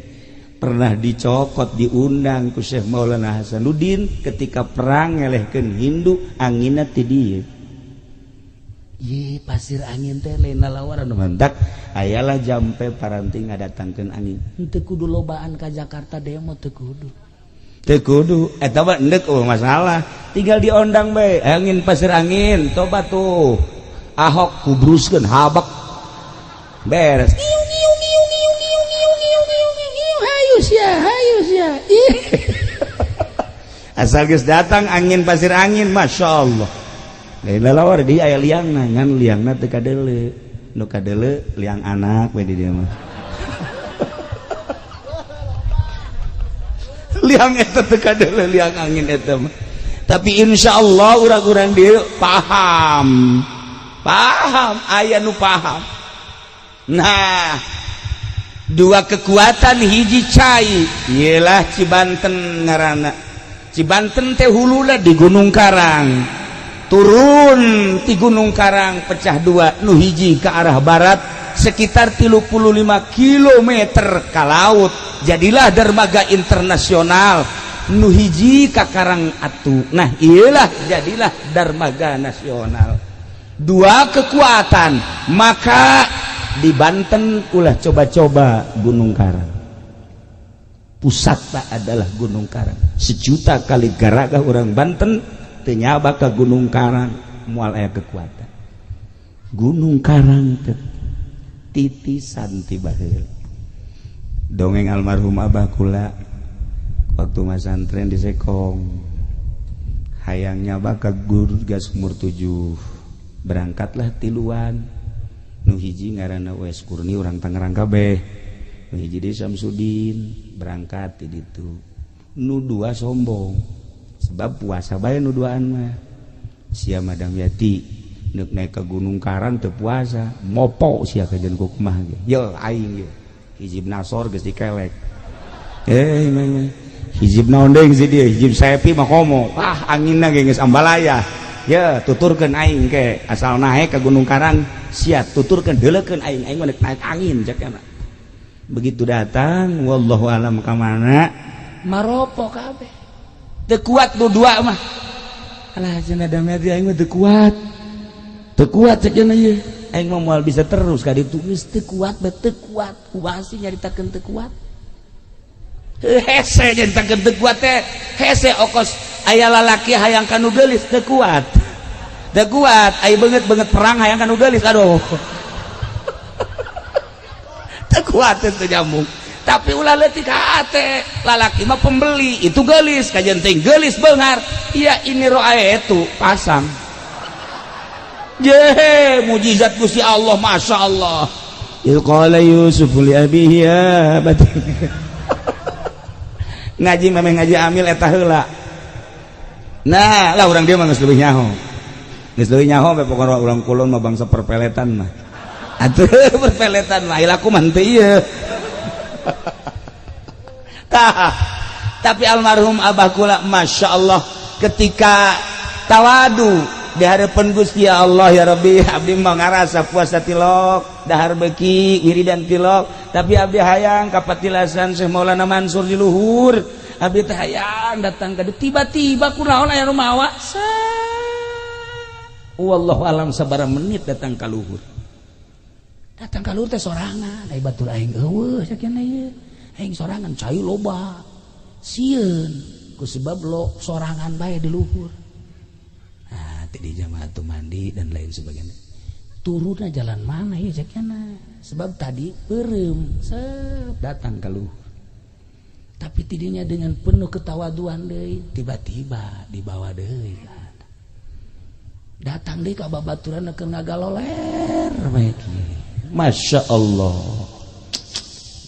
pernah dicokot, diundang ku Syekh Maulana Hasanuddin ketika perang ngelehkeun Hindu, anginna ti dieu. Ye pasir angin teh lain lalawaran nu mantak ayalah jampe paranti ngadatangkeun angin. Henteu kudu lobaan ka Jakarta demo teu kudu. Teu kudu eta mah endek eueuh masalah, tinggal diondang bae angin pasir angin toba tuh. Ahok kubruskeun habak beres. Hayu sia, hayu sia. Asal geus datang angin pasir angin, Masya Allah. Lain lalawar di aya liangna, ngan liangna teu kadeuleu. Nu kadeuleu liang anak we di dieu mah. Liang eta teu kadeuleu liang angin eta mah. Tapi insya Allah urang-urang dieu paham. Paham, aya nu paham. Nah, Dua kekuatan, hiji cai ialah Cibanten ngaranna. Cibanten teh huluna di Gunung Karang, turun di Gunung Karang pecah dua, nu hiji ke arah barat sekitar 35 km ke laut, jadilah dermaga internasional, nu hiji ka Karang Atu, nah iyalah jadilah dermaga nasional. Dua kekuatan, maka di Banten ulah coba-coba Gunung Karang. Pusat adalah Gunung Karang. Sejuta kali garaga orang Banten teu nyaba ka Gunung Karang, moal aya kekuatan. Gunung Karang teh titisan ti baheula. Dongeng almarhum abah kula waktu masantren di Sekong, hayang nyaba ka guru gas umur 7, berangkatlah tiluan. Nu hiji ngaranna Wes Kurni, urang Tangerang kabeh, nu hiji di Samsudin. Berangkat di ditu, nu dua sombong sebab puasa bae. Nu duaan mah, sia Madam Yati nek naik ke Gunung Karang teu puasa, mopo sia kajian ku kumaha ge. Ye aing ye hizib nasor geus dikelek, eh hizib naon deui si dia, hizib sepi mah komo, ah anginna ge geus ambalaya ya, tuturkeun aing ke asal naik ke Gunung Karang sia tuturkeun, deuleukeun aing, aing mah naik angin cek. Begitu datang, wallahu alam ka mana, maropo kabeh. Teu kuat nu dua mah. Alah, cenah Damyati, aing mah teu kuat, teu kuat cek cenah ieu, aing mah moal bisa terus ka ditu. Geus teu kuat bae, teu kuat. Kumaha sih nyaritakeun teu kuat? Hese nyaritakeun teu kuat teh hese, okos aya lalaki hayang ka nu geulis, teu kuat, teu kuat. Aya beungeut-beungeut perang hayang ka nu geulis, aduh, teu kuat, teu nyambung. Tapi ulah leutik hate, lalaki mah pembeli itu geulis, kajian teh geulis beunghar. Iya, ini roa itu pasang je mujizat Gusti Allah, masya Allah. Idz qala Yusuf li abihi ya abati. Ngaji memang ngaji amil eta heula. Nah lah, urang dia mah geus leuwih nyaho, geus leuwih nyaho we. Pokona urang kulon mah bangsa perpeletan mah atuh, perpeletan mah laku mah henteu ieu. Tah, tapi almarhum abah kula, masya Allah, ketika tawadu di hadapan Gusti Allah, ya Rabbi, abdi mah ngarasa puasa tilok, dahar beki, wiridan tilok, tapi abdi hayang kapatilasan Syekh Maulana Mansur di luhur, abdi teh hayang datang ka. Tiba-tiba kunaon aya nu mawa, wallahu alam sabaraha menit datang ka luhur. Datang ka luhur teh sorangan, ai batur aing eueuh sakieu ieu, aing sorangan, cai loba, sieun ku sebab lo sorangan bae di luhur. Nah, di jamaah tuh mandi dan lain sebagainya, turunnya jalan mana ya cekna, sebab tadi beureum set datang ke luhur. Tapi tidinya dengan penuh ketawaduan deui, tiba-tiba dibawa deui, datang deui ka babaturan keur ngagaloler bae. Masya Allah,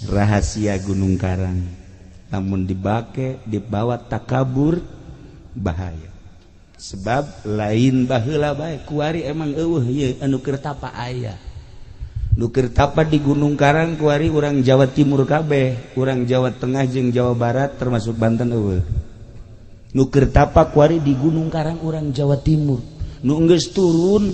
rahasia Gunung Karang, namun dibake dibawa takabur bahaya, sebab lain baheula bae, kuari emang eueuh ieu anu keur tapa. Aya nu keur tapa di Gunung Karang kuari urang Jawa Timur kabeh, urang Jawa Tengah jeung Jawa Barat termasuk Banten eueuh. Nu keur tapa kuari di Gunung Karang urang Jawa Timur, nu geus turun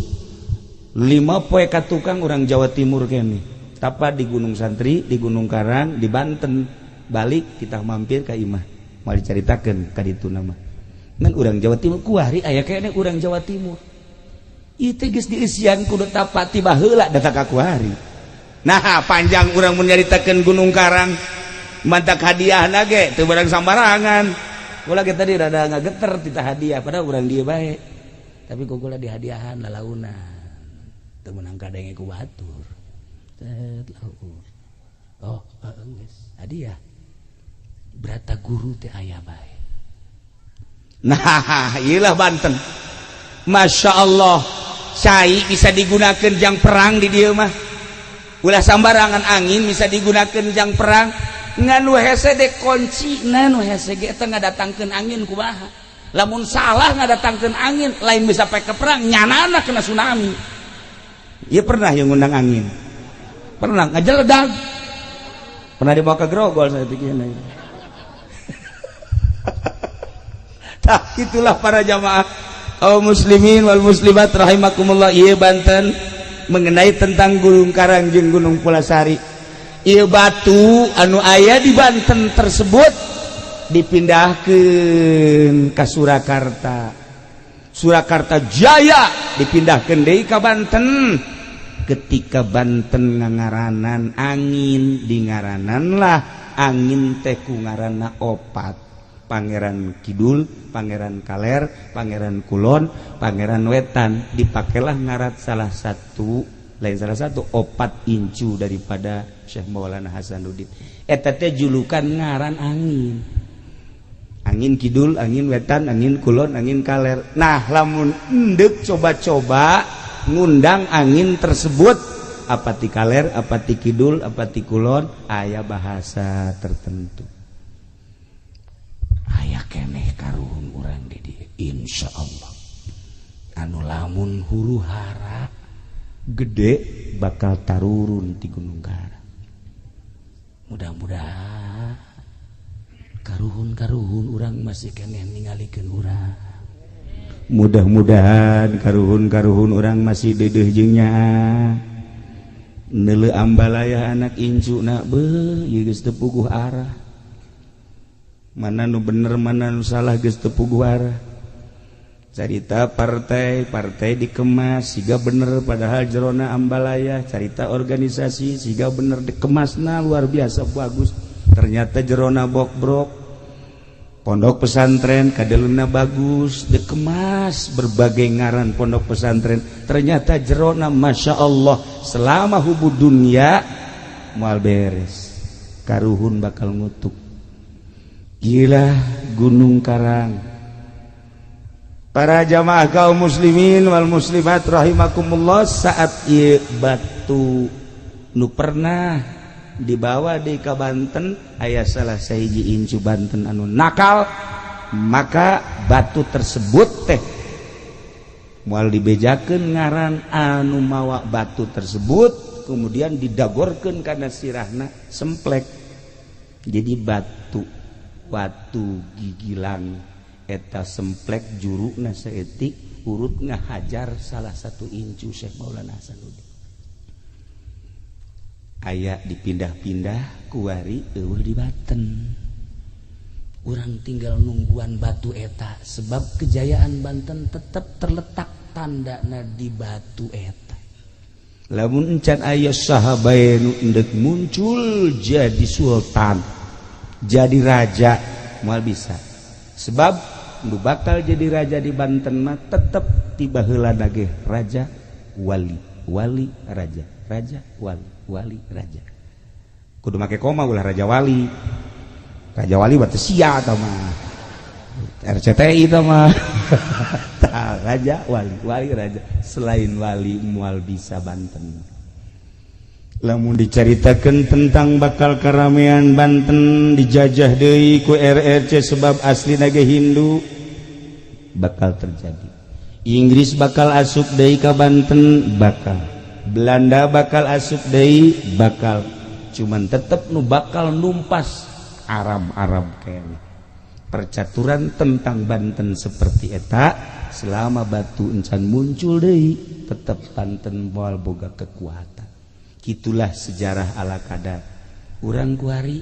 5 poe ka tukang urang Jawa Timur kene tapa di Gunung Santri, di Gunung Karang, di Banten. Balik kita mampir ka imah, mau diceritakeun ka ditu nama ngan urang Jawa Timur kuari aya kene urang Jawa Timur. Ieu teh geus dieusian kudu tapa ti baheula datang ka kuari. Nah, panjang urang mun nyaritakeun Gunung Karang, mantak hadiahna ge teu barang sambarangan. Kula ge tadi rada ngageter tita hadiah, padahal urang dieu bae, tapi ku kula dihadiahan lalaunan, teu meunang kadenge ku batur. Set laur, oh geus hadiah berata guru teh aya bae. Nah, iyalah Banten, Masya Allah, cai bisa digunakan jang perang di dieu mah, ulah sambarangan. Angin bisa digunakan jang perang, ngan nu hese de kunci nu hese ge eta ngadatangkeun angin kumaha. Lamun salah ngadatangkeun angin, lain bisa pake perang, nyanana kena tsunami. Iya, pernah yang ngundang angin, pernah ngajeledag. Pernah dibawa ke Grogol saya pikirnya. Tah itulah para jamaah kaum muslimin wal muslimat rahimakumullah. Ieu Banten mengenai tentang Gunung Karang jeung Gunung Pulasari. Ieu batu anu aya di Banten tersebut dipindahkeun ka Surakarta. Surakarta Jaya dipindahkeun deui ka Banten. Ketika Banten ngangaranan angin, dingaranan lah angin teh ku ngaranna opat. Pangeran Kidul, Pangeran Kaler, Pangeran Kulon, Pangeran Wetan. Dipakailah ngarat salah satu, lain salah satu, opat incu daripada Syekh Maulana Hasanuddin. Eta teh julukan ngaran angin. Angin Kidul, angin Wetan, angin Kulon, angin Kaler. Nah, lamun endek coba-coba ngundang angin tersebut, apa ti kaler, apa ti kidul, apa ti kulon, aya bahasa tertentu. Aya keneh karuhun urang di dieu insyaallah. Anu lamun huru hara gede bakal tarurun ti Gunung Karang. Mudah-mudahan karuhun-karuhun urang masih keneh ningalikeun urang. Mudah-mudahan karuhun-karuhun urang masih dedeh jeung nyaah. Neuleu ambalaya anak incu na beuh ieu geus teu puguh arah. Mana nu bener mana nu salah geus teu puguh arah. Carita partai, partai dikemas siga bener padahal jerona ambalaya. Carita organisasi siga bener dikemasna luar biasa bagus. Ternyata jerona bokbrok. Pondok pesantren kadeluna bagus dikemas berbagai ngaran pondok pesantren, ternyata jerona masya Allah selama hubu dunia moal beres. Karuhun bakal ngutuk. Gila Gunung Karang. Para jamaah kaum muslimin wal muslimat rahimakumullah, saat ieu batu nu pernah dibawa di ka Banten, aya salah sahiji incu Banten anu nakal, maka batu tersebut teh moal dibejakeun ngaran anu mawa batu tersebut, kemudian didagorkeun kana sirahna semplek. Jadi batu watu gigilang eta semplek juruna saeutik urut ngahajar salah satu incu Syekh Maulana Hasanuddin. Aya dipindah-pindah kuari eueuh di Banten. Urang tinggal nungguan batu eta sebab kejayaan Banten tetap terletak tandana di batu eta. Lamun encan aya saha bae nu endek muncul jadi sultan, jadi raja moal bisa. Sebab nu bakal jadi raja di Banten mah tetep ti baheula ge raja wali, wali raja, raja wali, wali raja. Kudu make koma ulah raja wali. Raja wali berarti sia tah mah. RCTI tah mah. Tah raja wali, wali raja. Selain wali moal bisa Banten. Lamun dicaritakeun tentang bakal karamean Banten dijajah deui ku RRC sebab aslina ge Hindu, bakal terjadi. Inggris bakal asup deui ka Banten, bakal. Belanda bakal asup deui, bakal. Cuman tetep nu bakal numpas Arab-Arab kayaknya. Percaturan tentang Banten seperti eta selama batu encan muncul deui tetep Banten moal boga kekuatan. Gitulah sejarah ala kadar. Urang kuari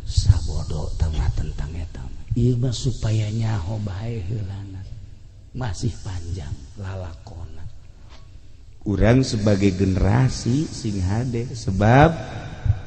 sabodo tengah tentang eta. Ieu mah supaya nyaho bae heulana. Masih panjang lalakona. Urang sebagai generasi sing hade sebab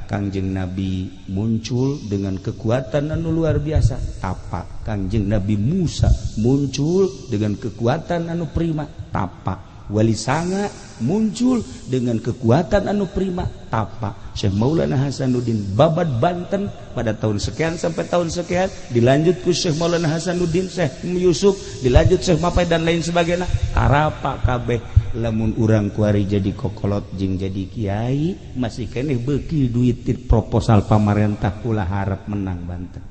Kangjeng Nabi muncul dengan kekuatan anu luar biasa tapa. Kangjeng Nabi Musa muncul dengan kekuatan anu prima tapa. Wali Sanga muncul dengan kekuatan anu prima tapa. Syekh Maulana Hasanuddin babad Banten pada tahun sekian sampai tahun sekian, dilanjut ku Syekh Maulana Hasanuddin, Syekh Yusuf, dilanjut Syekh Mapai dan lain sebagainya. Tarapa kabeh. Lamun urang kuari jadi kokolot jeung jadi kiai masih keneh beuki duit proposal pamarentah ulah harap menang Banten.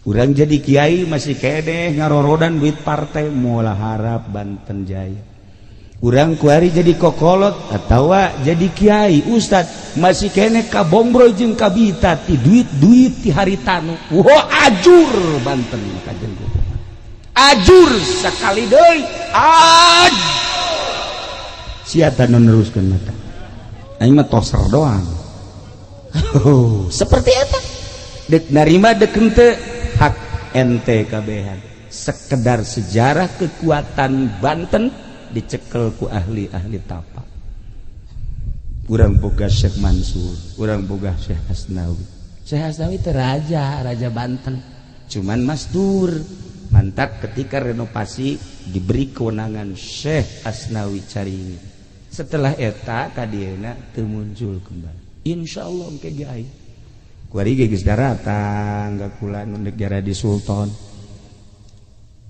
Urang jadi kiai masih keneh ngarorodan duit partai moal harap Banten jaya. Urang kuari jadi kokolot atawa jadi kiai ustad masih kene kabombro jeung kabita ti duit-duit ti haritanu. Wah, ajur Banten kajen ajur sekali deui. Aj sia nu neruskeun mata aing mah toser doang. Oh, seperti eta dek narima dek henteu hak ente kabehan. Sekedar sejarah kekuatan Banten dicekel ku ahli-ahli tapa. Urang boga Syekh Mansur, urang boga Syekh Hasnawi. Syekh Hasnawi teh raja, raja Banten. Cuman masdur. Mantap ketika renovasi diberi kewenangan Syekh Hasnawi Caringi. Setelah eta kadieuna teu muncul kembali. Insyaallah engke ge aya. Kuari ge geus daratang ka kula nu negara di Sultan.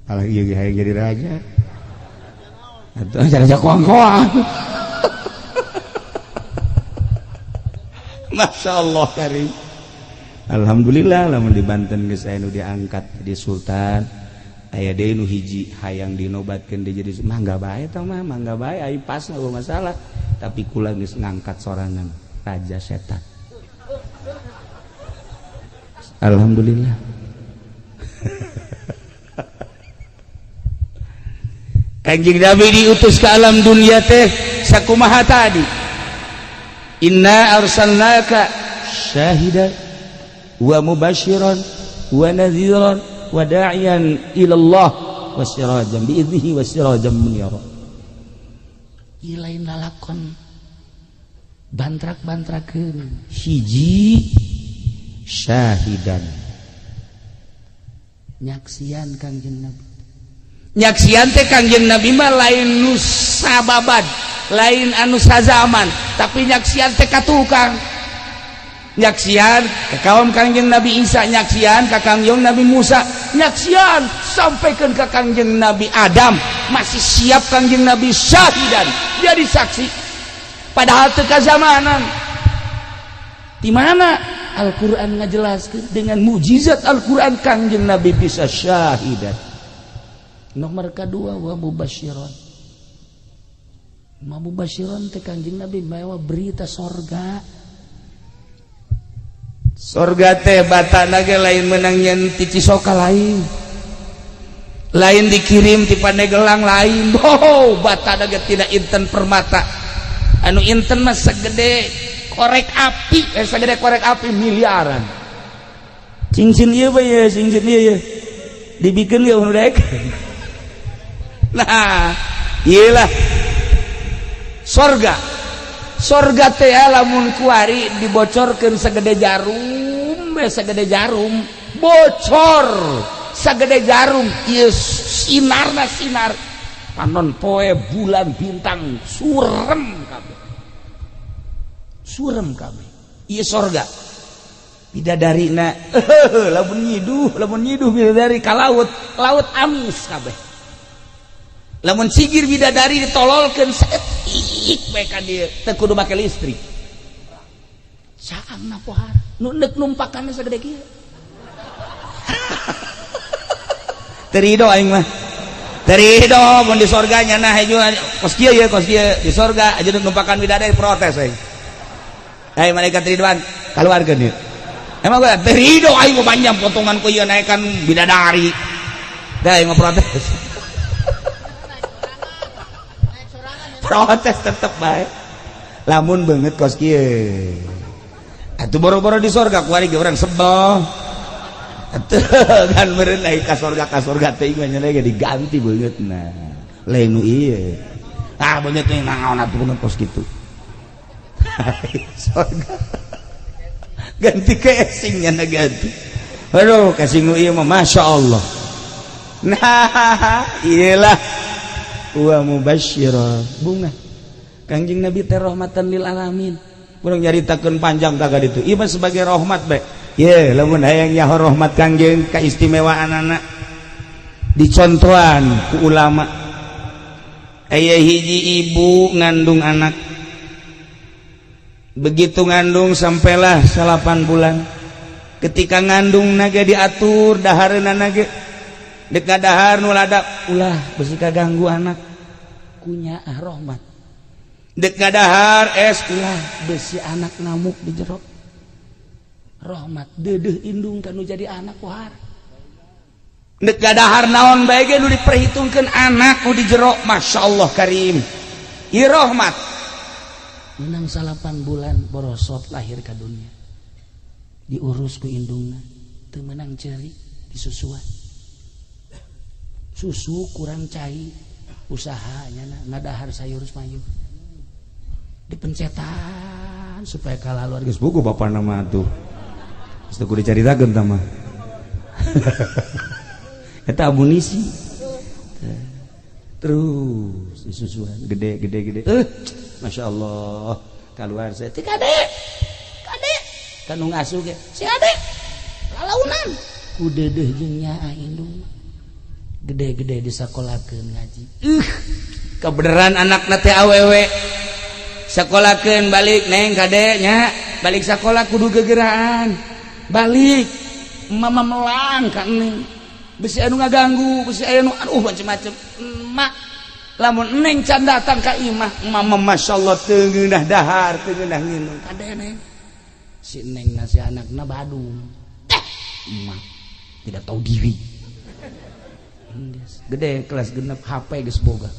Alah ieu ge hayang jadi raja. Atau raja koang-koang. Masya Allah karim. Alhamdulillah lamun di Banten geus aya nu diangkat jadi sultan. Aya deui nu hiji hayang dinobatkeun deui jadi mangga bae tah mah, mangga bae ai pas mah masalah. Tapi kula geus ngangkat sorangan raja setan. Alhamdulillah. Kanjeng Nabi diutus ke alam dunia teh sakumaha tadi. Inna arsalnaka syahidan wa mubasyiran wa nadhiran wa da'iyan ila Allah wa sirajan bi idnihi wa sirajan munira. Ieu lain lalakon bantrak-bantrakeun. Hiji syahidan nyaksian Kangjeng Nabi. Nyaksian teh Kangjeng Nabi mah lain nu sababad, lain anu sazaman, tapi nyaksian teh ka tukang. Nyaksian ka kaum Kangjeng Nabi Isa, nyaksian ka Kangjeng Nabi Musa, nyaksian sampaikeun ka Kangjeng Nabi Adam, masih siap Kangjeng Nabi syahidan jadi saksi. Padahal teu kazamanan. Di mana Al-Qur'an ngajelaskeun dengan mukjizat Al-Qur'an Kangjeng Nabi bisa syahidan. Nomor kedua wa mubasyiron. Ma mubasyiron teh Kangjeng Nabi mawa berita sorga. Sorga teh batana ge lain menang nyen ti Cisoka lain. Lain dikirim ti Pandeglang lain. Oh, batana ge tidak inten permata. Anu inten mah segede korek api, segede korek api miliaran. Cincin ieu bae ye, cincin ieu ye. Dibikeun ge nu daek. Nah, iyalah sorga. Sorga teh lamun kuari dibocorkeun segede jarum, segede jarum, bocor segede jarum, ieu sinarna sinar. Panon poe bulan bintang surem kabeh. Surem kabeh. Ieu sorga. Bidadarina lamun nyiduh bidadari ka laut, laut amis kabeh. Lamun sigir bidadari ditololkeun saeutik bae ka dieu teu kudu make listrik. Saangna pohara nu neuk numpakanna sagede kieu. Teu rido aing mah. Teu rido mun di sorga nya nah hejo kos kieu ye kos kieu di sorga aja neuk numpakan bidadari protes aing. Hei malaikat Ridwan kaluarkeun ieu. Emang gua teu rido aing mah panjang potongan ku ieu naekan bidadari. Dah aing mah protes. Protes tetep bae. Lamun beungeut kos kieu. Atuh boro-boro di sorga kuari ge urang sebel. Atuh kan meureun ai ka sorga teh mah nya ge diganti beungeutna. Lain nu ieu. Ah beungeut teh naon atuh beungeut kos kitu. Sorga. Ganti casingnya na ganti. Aduh casing nu ieu mah masyaallah. Nah, iyalah wa mubasyira bunga Kangjeng Nabi teh rahmatan lil alamin. Urang nyaritakeun panjang ka ditu. Ieu mah sebagai rahmat bae. Ye, lamun hayang nyaho rahmat Kangjeng kaistimewaanana dicontohan ku ulama. Aya hiji ibu ngandung anak. Begitu ngandung sampailah 8 bulan. Ketika ngandung naga diatur dahareuna nage. Dek dahar nu ladap ulah besi kaganggu anak. Ku nyaah rahmat. Dek ngadahar es, ulah, besi anak ngamuk di jero. Rahmat deudeuh indung kanu jadi anak pohara. Dek ngadahar naon bae ge nu diperhitungkeun anak nu di jero. Masya Allah karim. Ieu rahmat. Menang 9 bulan borosot lahir ke dunia, diurus ku indungna, teu meunang ceri, disusuan susu, kurang cai, usahanya ngadahar sayur mayur, dipencetan supaya kalah luar. Geus buku bapak nama tuh. Geus teu kudu dicaritakeun tah mah. Eta amunisi. Terus disusuan, gede gede gede, Masya Allah, keluar saya teh kade kade kan nu ngasuh ge si ade lalaunan ku deudeuh jeung nyaah indung. Gede-gede disakolakeun, ngaji, Kebenaran anak teh awewe, sekolahkeun balik, "Neng, kade nya, balik sekolah kudu gegeraan balik, mama melang ka neng, besi anu ngaganggu, besi anu aduh macem-macem. Emak lamun neng can datang ka imah, mama Masya Allah teu ngeunah dahar, teu ngeunah nginum." Kade neng, si neng nasi anakna badung eh, emak tidak tahu diri. Gede kelas 6, HP geus boga.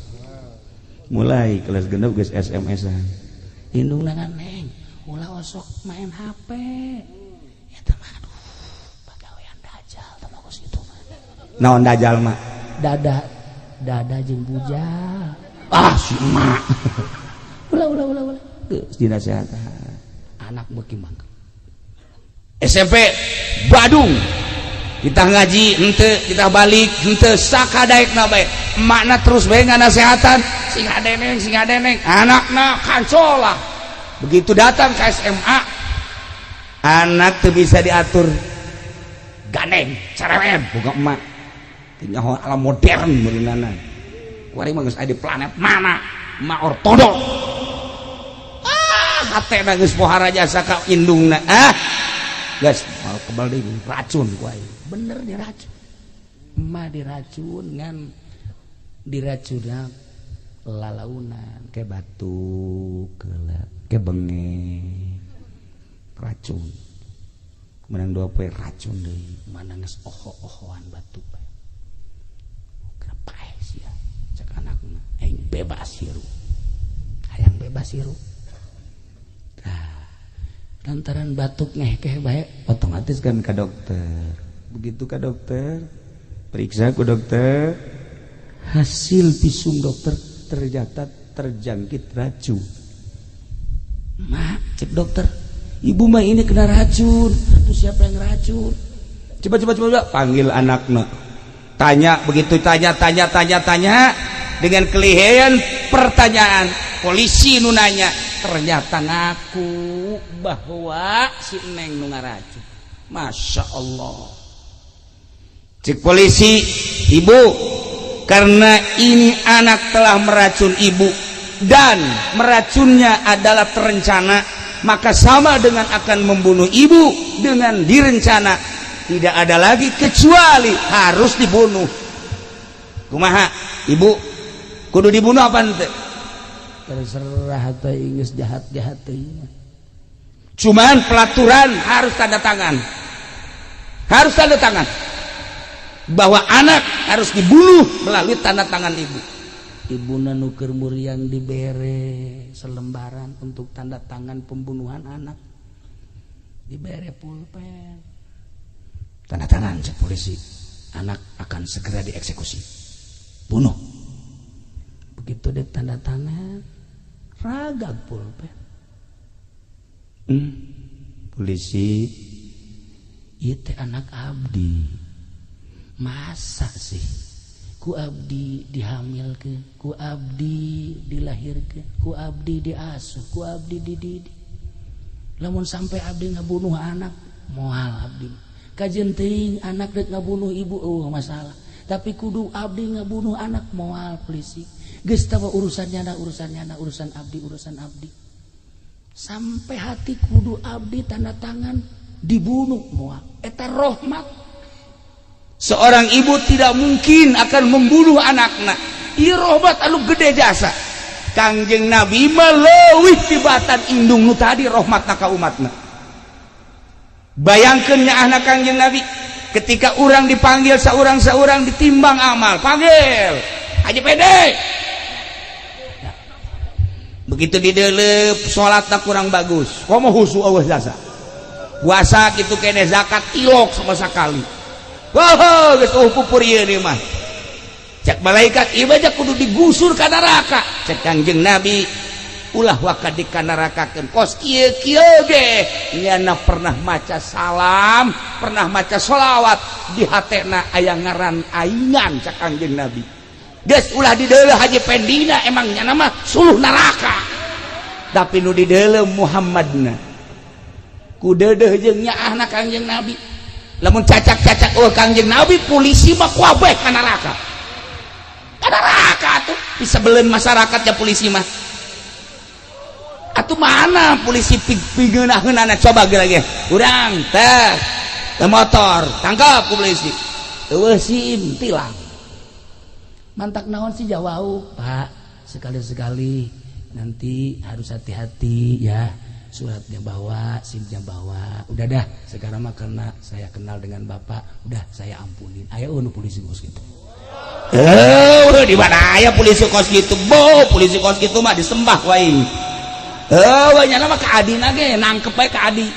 Mulai kelas 6 geus SMS-an. Indungna, "Neng, ulah osok main HP eta mah, aduh, pagawean dajal tah kos kitu mah." Naon dajal mah? Dada dada jeung bujal. Ah, si emak. Ulah, ulah, ulah, ulah. Geus dinasehatan. Anak beuki mangke. SMP Badung, kita ngaji hente, kita balik hente, sakadaekna bae emakna terus bae nganasehatan, "Sing hadeneng, sing hadeneng." Anakna kancolah. Begitu datang ke SMA, anak tuh bisa diatur, gandeng, cerewet, buka emak tinggal alam modern meureunnana. Kuari mah geus aya di planet mana, emak ortodok. Ah, hatena geus pohara jasa ka indungna. Ah, geus mau kebal deui, racun ku aing. Bener diracun, emak diracun, ngan diracunna lalaunan. Ke batuk keula, ke bengek, racun. Menang 2 poe racun deui. Mana geus oho-ohoan batuk bae. Kenapa sih ya cek anakna, "Aing bebas hirup, hayang bebas hirup." Nah, lantaran batuk ngehkeh bae. Otomatis kan ke dokter. Begitu ke dokter, periksa ke dokter, hasil visum dokter ternyata terjangkit racun. "Mak," cek dokter, "ibu mah ini kena racun." "Itu siapa yang racun?" Coba, coba, coba, coba. Panggil anaknya, tanya. Begitu tanya, tanya, tanya, tanya, dengan kelihayan pertanyaan polisi nu nanya, ternyata ngaku bahwa si neng nu ngaracun. Masya Allah. Cek polisi, "Ibu, karena ini anak telah meracun ibu dan meracunnya adalah terencana, maka sama dengan akan membunuh ibu dengan direncana. Tidak ada lagi kecuali harus dibunuh. Kumaha, ibu, kudu dibunuh apa ente?" Terserah teh, geus jahat-jahat teuing. Cuman pelaturan harus tanda tangan, harus tanda tangan bahwa anak harus dibunuh melalui tanda tangan ibu. Ibuna nu keur muriang dibere selembaran untuk tanda tangan pembunuhan anak, dibere pulpen, "Tanda tangan," cek polisi, "anak akan segera dieksekusi, bunuh." Begitu dia tanda tangan, ragag pulpen. Polisi. "Itu anak abdi, masa sih ku abdi dihamilkeun, ku abdi dilahirkeun, ku abdi diasuh, ku abdi dididik, lamun sampai abdi ngabunuh anak, moal abdi. Kajeun teuing anak rek ngabunuh ibu, oh masalah, tapi kudu abdi ngabunuh anak, moal." Polisi, "Geus tawa urusannya na, urusannya na, urusan abdi, urusan abdi. Sampai hati kudu abdi tanda tangan dibunuh, moal." Eta rohmat. Seorang ibu tidak mungkin akan membunuh anaknya. Ieu rahmat anu gede jasa. Kangjeng Nabi mah leuwih tibatan indung nu tadi rahmatna ka umatna. Bayangkeun nyaahna Kangjeng Nabi ketika urang dipanggil saurang-saurang ditimbang amal, panggil Haji Pede. Begitu didelep salatna kurang bagus, komo husu eueuh jasa. Puasa kitu kene zakat ilok sama sakali. Wah, geus eueuh pupur ieu mah. Cek malaikat ieu mah kudu digusur ka neraka. Cek Kangjeng Nabi ulah waka dikanarakakeun kos kieu kieu ge nyana pernah maca salam, pernah maca sholawat di hatena aya ngaran aingan cek Kangjeng Nabi. Geus ulah dideuleuh Haji Pendina emang nyana mah suluh neraka. Tapi nu dideuleuh Muhammadna. Ku deudeuh jeung nyaahna Kangjeng Nabi. Lamun cacak-cacak eueuh Kangjeng Nabi polisi mah kabeh ka neraka. Ka neraka atuh disebeleun masyarakatnya polisi mah. Atuh mana polisi pigeunah-geunahna coba geura ge. Urang teh motor tangkap ku polisi. Eueuh SIM tilang. Mantak naon sih jawau, Pak? Sekali-sekali nanti harus hati-hati ya. Suratnya bawa, SIM-nya bawa. Udah dah, sekarang mah karena saya kenal dengan Bapak, udah saya ampunin. Ayo nu polisi kos gitu. Eh, di mana aya polisi kos gitu? Bo, polisi kos gitu mah disembah wae. Eh, nyana mah ka adina ge nangkep bae ka adi.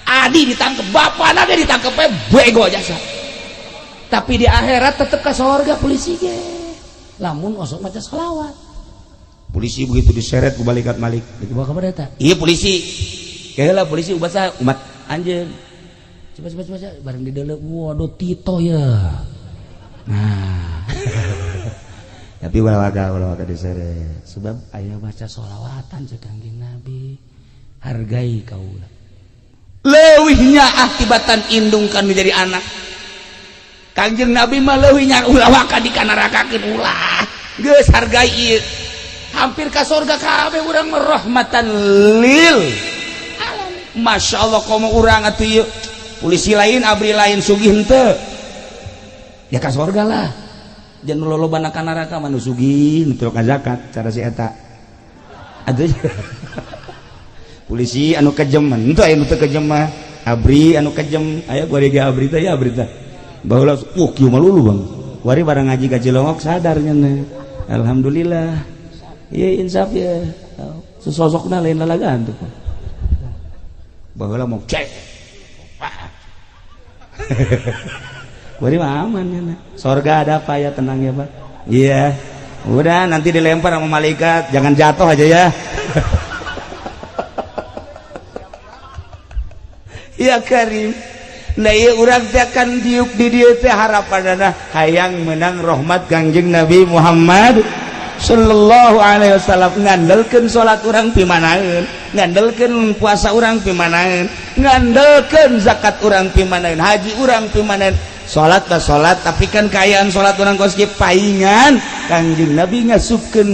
Adi ditangkep, bapana ge ditangkep bae bego jasa. Tapi di akhirat tetep ka sorga polisi ge. Lamun osok maca selawat. Polisi begitu diseret ku malaikat Malik. Dibawa ka mana eta? Iya polisi. Keheula polisi ubat saha? Umat anjeun. Coba coba coba bareng di dalam. Waduh Tito ya. Nah. Tapi ulah waka diseret. Sebab aya baca sholawatan cek Kangjeng Nabi. Hargai kaula. Leuwih nyaah tibatan indung kan menjadi anak. Kangjeng Nabi mah leuwih nyaah ulah waka dikanarakakeun ulah. Geus hargai ieu. Hampir ka sorga kabeh urang mah rahmatan lil alamin. Masya Allah komo urang atuh ieu. Polisi lain abri lain sugih henteu. Ya ka sorga lah. Jangan lolobana ka neraka mah nu sugih nu teu zakat cara si eta. Atuh polisi anu kejem henteu aya nu teu kejem mah. Abri anu kejem aya gua ge abri teh ya abri teh. Baheula kieu mah lulu Bang. Wari barang ngaji ka Cilongok sadar nya. Alhamdulillah. Iya insaf ya. Sesosokna lain lalagaan tuh. Baheula mau cek. Wari mah aman ya. Sorga ada apa ya, tenang ya Pak. Iya. Udah nanti dilempar sama malaikat, jangan jatuh aja ya. Ya Karim. Nah iya urang teh akan diuk di dieu teh harapanana hayang menang rahmat Kangjeng Nabi Muhammad sallallahu alaihi wasallam. Ngandelkeun salat urang pimanaeun, ngandelkeun puasa urang pimanaeun, ngandelkeun zakat urang pimanaeun, haji urang pimanaeun. Salat bah salat, tapi kan kaayaan salat urang kos kieu paingan Kangjeng Nabi ngasupkeun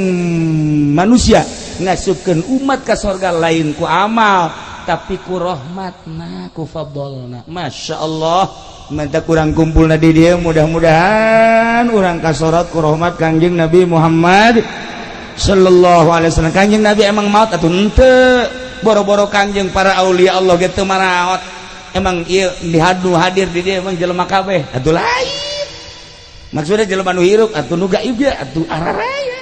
manusia, ngasupkeun umat ka sorga lain ku amal tapi ku rahmatna, ku fadlna. Masya Allah, mantap kurang kumpulna di dia, mudah-mudahan urang kasorot ku rahmat Kangjeng Nabi Muhammad sallallahu alaihi wasallam. Kangjeng Nabi emang maut atuh henteu, boro-boro Kangjeng para aulia Allah ge teu maraot. Emang ieu dihadu hadir di dia emang jelema kabeh atuh lain. Maksudnya jelema nu hirup atuh nu gaib ge atuh araraya.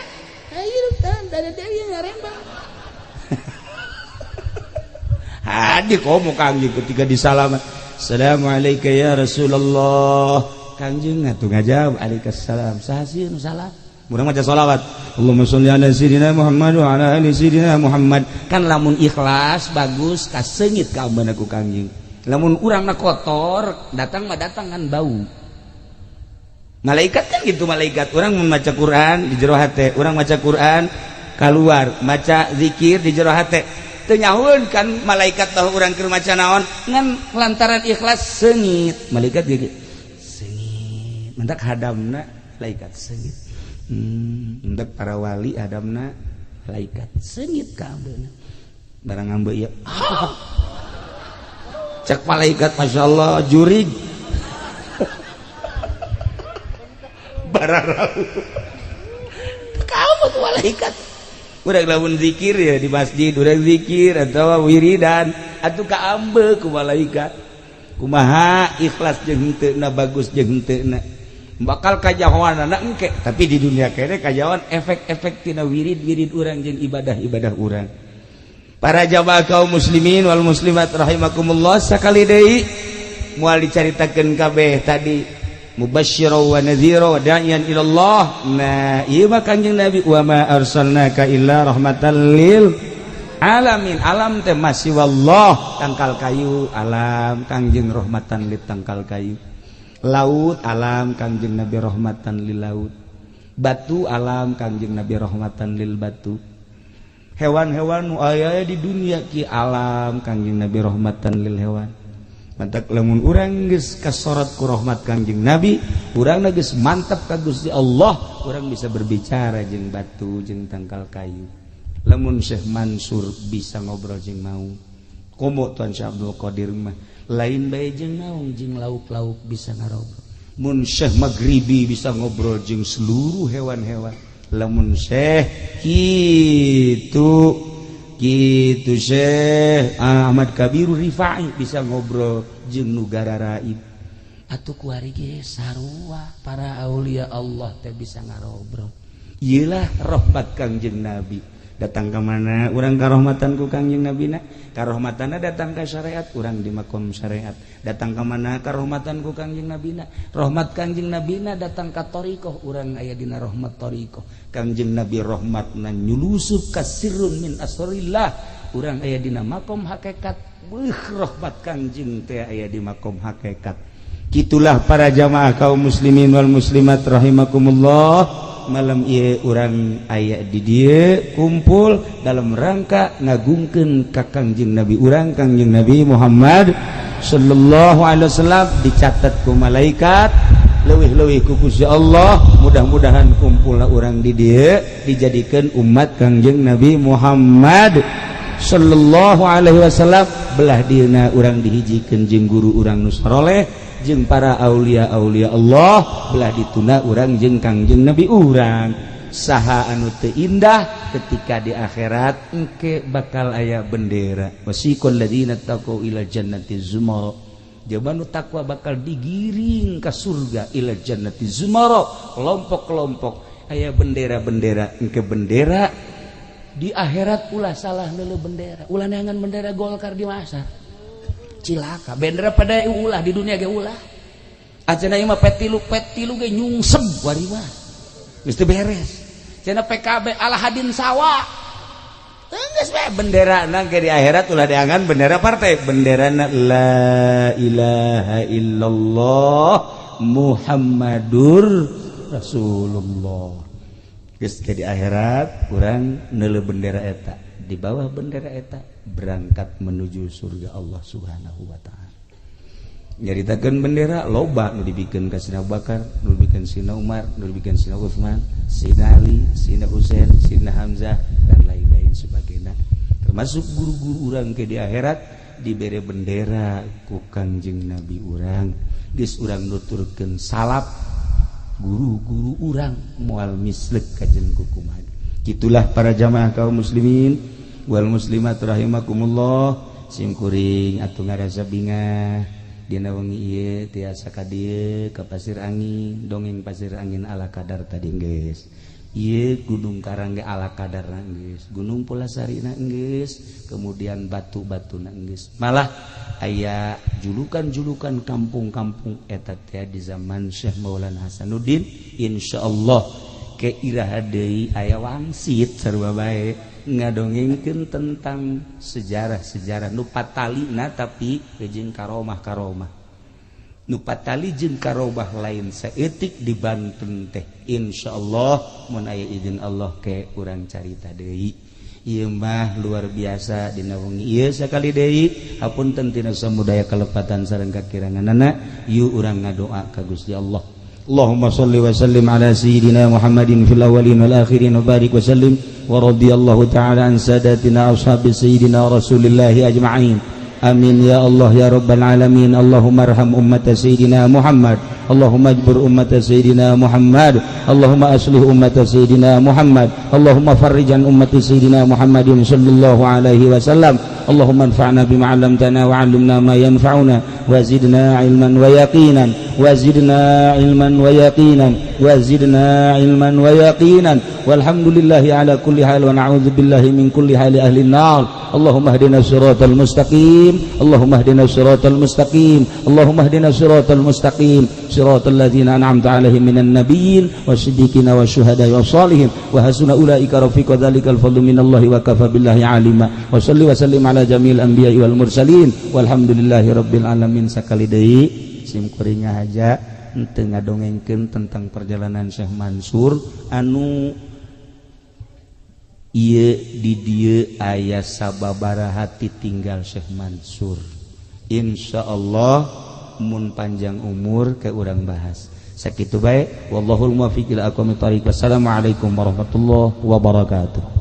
Hirup tan dari dia ngarembang. Hadi komo Kangjeng ketika disalaman, assalamualaikum ya Rasulullah. Kangjeng atuh ngajawab alaikumsalam. Saha sieun nu salam? Urang maca sholawat. Allahumma sholli ala sayyidina Muhammad wa ala ali sayyidina Muhammad. Kan lamun ikhlas bagus kaseungit ka ambana ku Kangjeng. Lamun urangna kotor, datang mah datang kan bau. Malaikat kan gitu malaikat. Urang membaca Quran di jero hate, urang maca Quran keluar, maca zikir di jero hate. Teu nyahueun kan malaikat tahu urang keur maca naon, ngan lantaran ikhlas seungit. Malaikat ge seungit. Mendak hadamna malaikat seungit. Mendak para wali hadamna malaikat seungit ka ambeuna. Barang ambe ieu. Cek malaikat Masya Allah jurig. Bararau. Kaambek malaikat. Urang lamun zikir ya di masjid, urang zikir atau wiridan, atuh kaambek ku malaikat. Kumaha ikhlas jeung henteu, bagus jeung henteu, bakal kajahoan engke. Tapi di dunia kene kajahoan efek-efek tina wirid-wirid urang jeung ibadah-ibadah urang. Para jamaah kaum muslimin wal muslimat rahimakumullah, sakali deui moal dicaritakeun kabeh tadi, mubasysyira wa nadhira wa da'iyan ila Allah. Nah, ieu mah Kanjeng Nabi, wa ma arsalnaka illa rahmatan lil alamin. Alam teh masih wallah, tangkal kayu alam, Kangjeng rahmatan lil tangkal kayu. Laut alam, Kangjeng Nabi rahmatan lil laut. Batu alam, Kangjeng Nabi rahmatan lil batu. Hewan-hewan nu aya di dunia ki alam, Kangjeng Nabi rahmatan lil hewan. Mantak lamun urang geus kasorot ku rahmat Kangjeng Nabi, urang geus mantap ka Gusti Allah, urang bisa berbicara jeung batu, jeung tangkal kayu. Lamun Syekh Mansur bisa ngobrol jeung mau, komo Tuan Syekh Abdul Qadir mah lain bae jeung naung, jeung lauk-lauk bisa ngarobrol. Mun Syekh Maghribi bisa ngobrol jeung seluruh hewan-hewan. Lamun Syekh kitu gitu, Syekh Ahmad Kabiru Rifai bisa ngobrol jeung nu gararaib. Atuh kuari ge sarua, para aulia Allah teh bisa ngarobrol. Iyalah rahmat Kangjeng Nabi. Datang ke mana urang karohmatan ku Kangjeng Nabi na? Karohmatanna datang ke syariat, urang di makom syariat. Datang ke mana karohmatan ku Kangjeng Nabi na? Rahmat Kangjeng Nabi na datang ka thoriqoh, urang aya dina rahmat thoriqoh. Kangjeng Nabi rahmatna nyulusup ka sirrun min asrillah, urang aya dina makom hakikat. Beuh, rahmat Kangjeng teh aya di makom hakikat. Gitulah para jamaah kaum muslimin wal muslimat rahimakumullah. Malam ieu urang aya di dieu kumpul dalam rangka ngagungkeun ka Kangjeng Nabi urang, Kangjeng Nabi Muhammad sallallahu alaihi wasallam. Dicatat ku malaikat, leuwih-leuwih ku Gusti Allah. Mudah-mudahan kumpulna urang di dieu dijadikeun umat Kangjeng Nabi Muhammad sallallahu alaihi wasallam. Belah dieuna urang dihijikeun jeung guru urang nu saroleh, jeung para aulia-aulia Allah. Belah dituna urang jeung Kangjeng Nabi urang. Saha anu teu indah ketika di akhirat engke bakal aya bendera, wasiqal ladzina taqau ila jannati zumara. Jaba nu takwa bakal digiring ka surga, ila jannati zumara, kelompok-kelompok, aya bendera-bendera. Engke bendera Di akhirat ulah salah neuleuh bendera, ulah neangan bendera Golkar di masa cilaka. Bendera pada ulah, di dunia ge ulah. Ayeuna ieu mah P3, P3 ge nyungsep wari mah Geus teu beres. Cenah PKB ala hadin sawa. Geus bae bendera nang di akhirat ulah diangan bendera partai, bendera la ilaha illallah Muhammadur Rasulullah. Geus di akhirat urang neuleuh bendera eta, di bawah bendera eta berangkat menuju surga Allah Subhanahu wa taala. Nyaritakeun bendera loba nu dibikeun ka Sina Bakar, nu dibikeun Sina Umar, nu dibikeun Sina Utsman, Sina Ali, Sina Husain, Sina Hamzah, dan lain-lain sebagainya. Termasuk guru-guru urang ke di akhirat dibere bendera ku Kangjeng Nabi urang. Geus urang nuturkeun salap guru-guru urang, moal mislek kajen kukumaha. Gitulah para jamaah kaum muslimin wal muslimat rahimakumullah. Simkuring atuh ngarasa bingah dina wengi ieu tiasa ka dieu ka Pasir Angin, dongeng Pasir Angin ala kadar tadi geus. Ieu Gunung Karang ge ala kadar geus, Gunung Pulasari na geus, kemudian batu-batu na geus. Malah aya julukan-julukan kampung-kampung eta teh di zaman Syekh Maulana Hasanuddin. Insyaallah ke iraha deui aya wangsit, sarua bae ngadongengkeun tentang sejarah-sejarah nu patalina, tapi jeung karomah-karomah nu patali jeung karomah lain saeutik di Banten teh. Insyaallah mun aya izin Allah ke urang carita deui. Ieu mah luar biasa dina wengi ieu. Sakali deui hapunten tina samudaya kalepatan sareng kakiranganana. Yuk, urang ngadoa ka Gusti Allah. Allahumma salli wa sallim ala sayyidina Muhammadin fil awwalin wal akhirin wa barik wa sallim wa radiyallahu ta'ala an sadatina ashabi sayyidina Rasulillahi ajma'in. Amin ya Allah ya rabbal alamin. Allahumma arham ummata sayyidina Muhammad. Allahumma ijbur ummata Sayyidina Muhammad. Allahumma aslih ummata Sayyidina Muhammad. Allahumma farrijan ummati Sayyidina Muhammadin sallallahu alaihi wasallam. Allahumma anfa'na bima 'allamtana wa 'allimna ma yanfa'una wa zidna ilman wa yaqinan wa zidna ilman wa yaqinan wa zidna ilman wa yaqinan. Walhamdulillahi ala kulli hal wa na'udzu billahi min kulli hali ahli nar. Allahumma hdina siratal mustaqim. Allahumma hdina siratal mustaqim. Allahumma hdina siratal mustaqim, siratal ladzina an'amta 'alaihim minan nabiyyin wasiddiqina wasyuhada'i wassalihin wa hasuna ulaika rafiqa. Dzalikal fadlu minallahi wa kafa billahi alima. Wa salli wa sallim ala jamil anbiya'i wal mursalin, walhamdulillahi rabbil alamin. Sakali deui sim kuring aja henteu ngadongengkeun tentang perjalanan Syekh Mansur anu ieu. Di dieu aya sababaraha tinggal Syekh Mansur. Insyaallah mun panjang umur ke urang bahas. Sakitu bae, wallahul muwaffiq ila aqwamit thariq. Wassalamualaikum warahmatullahi wabarakatuh.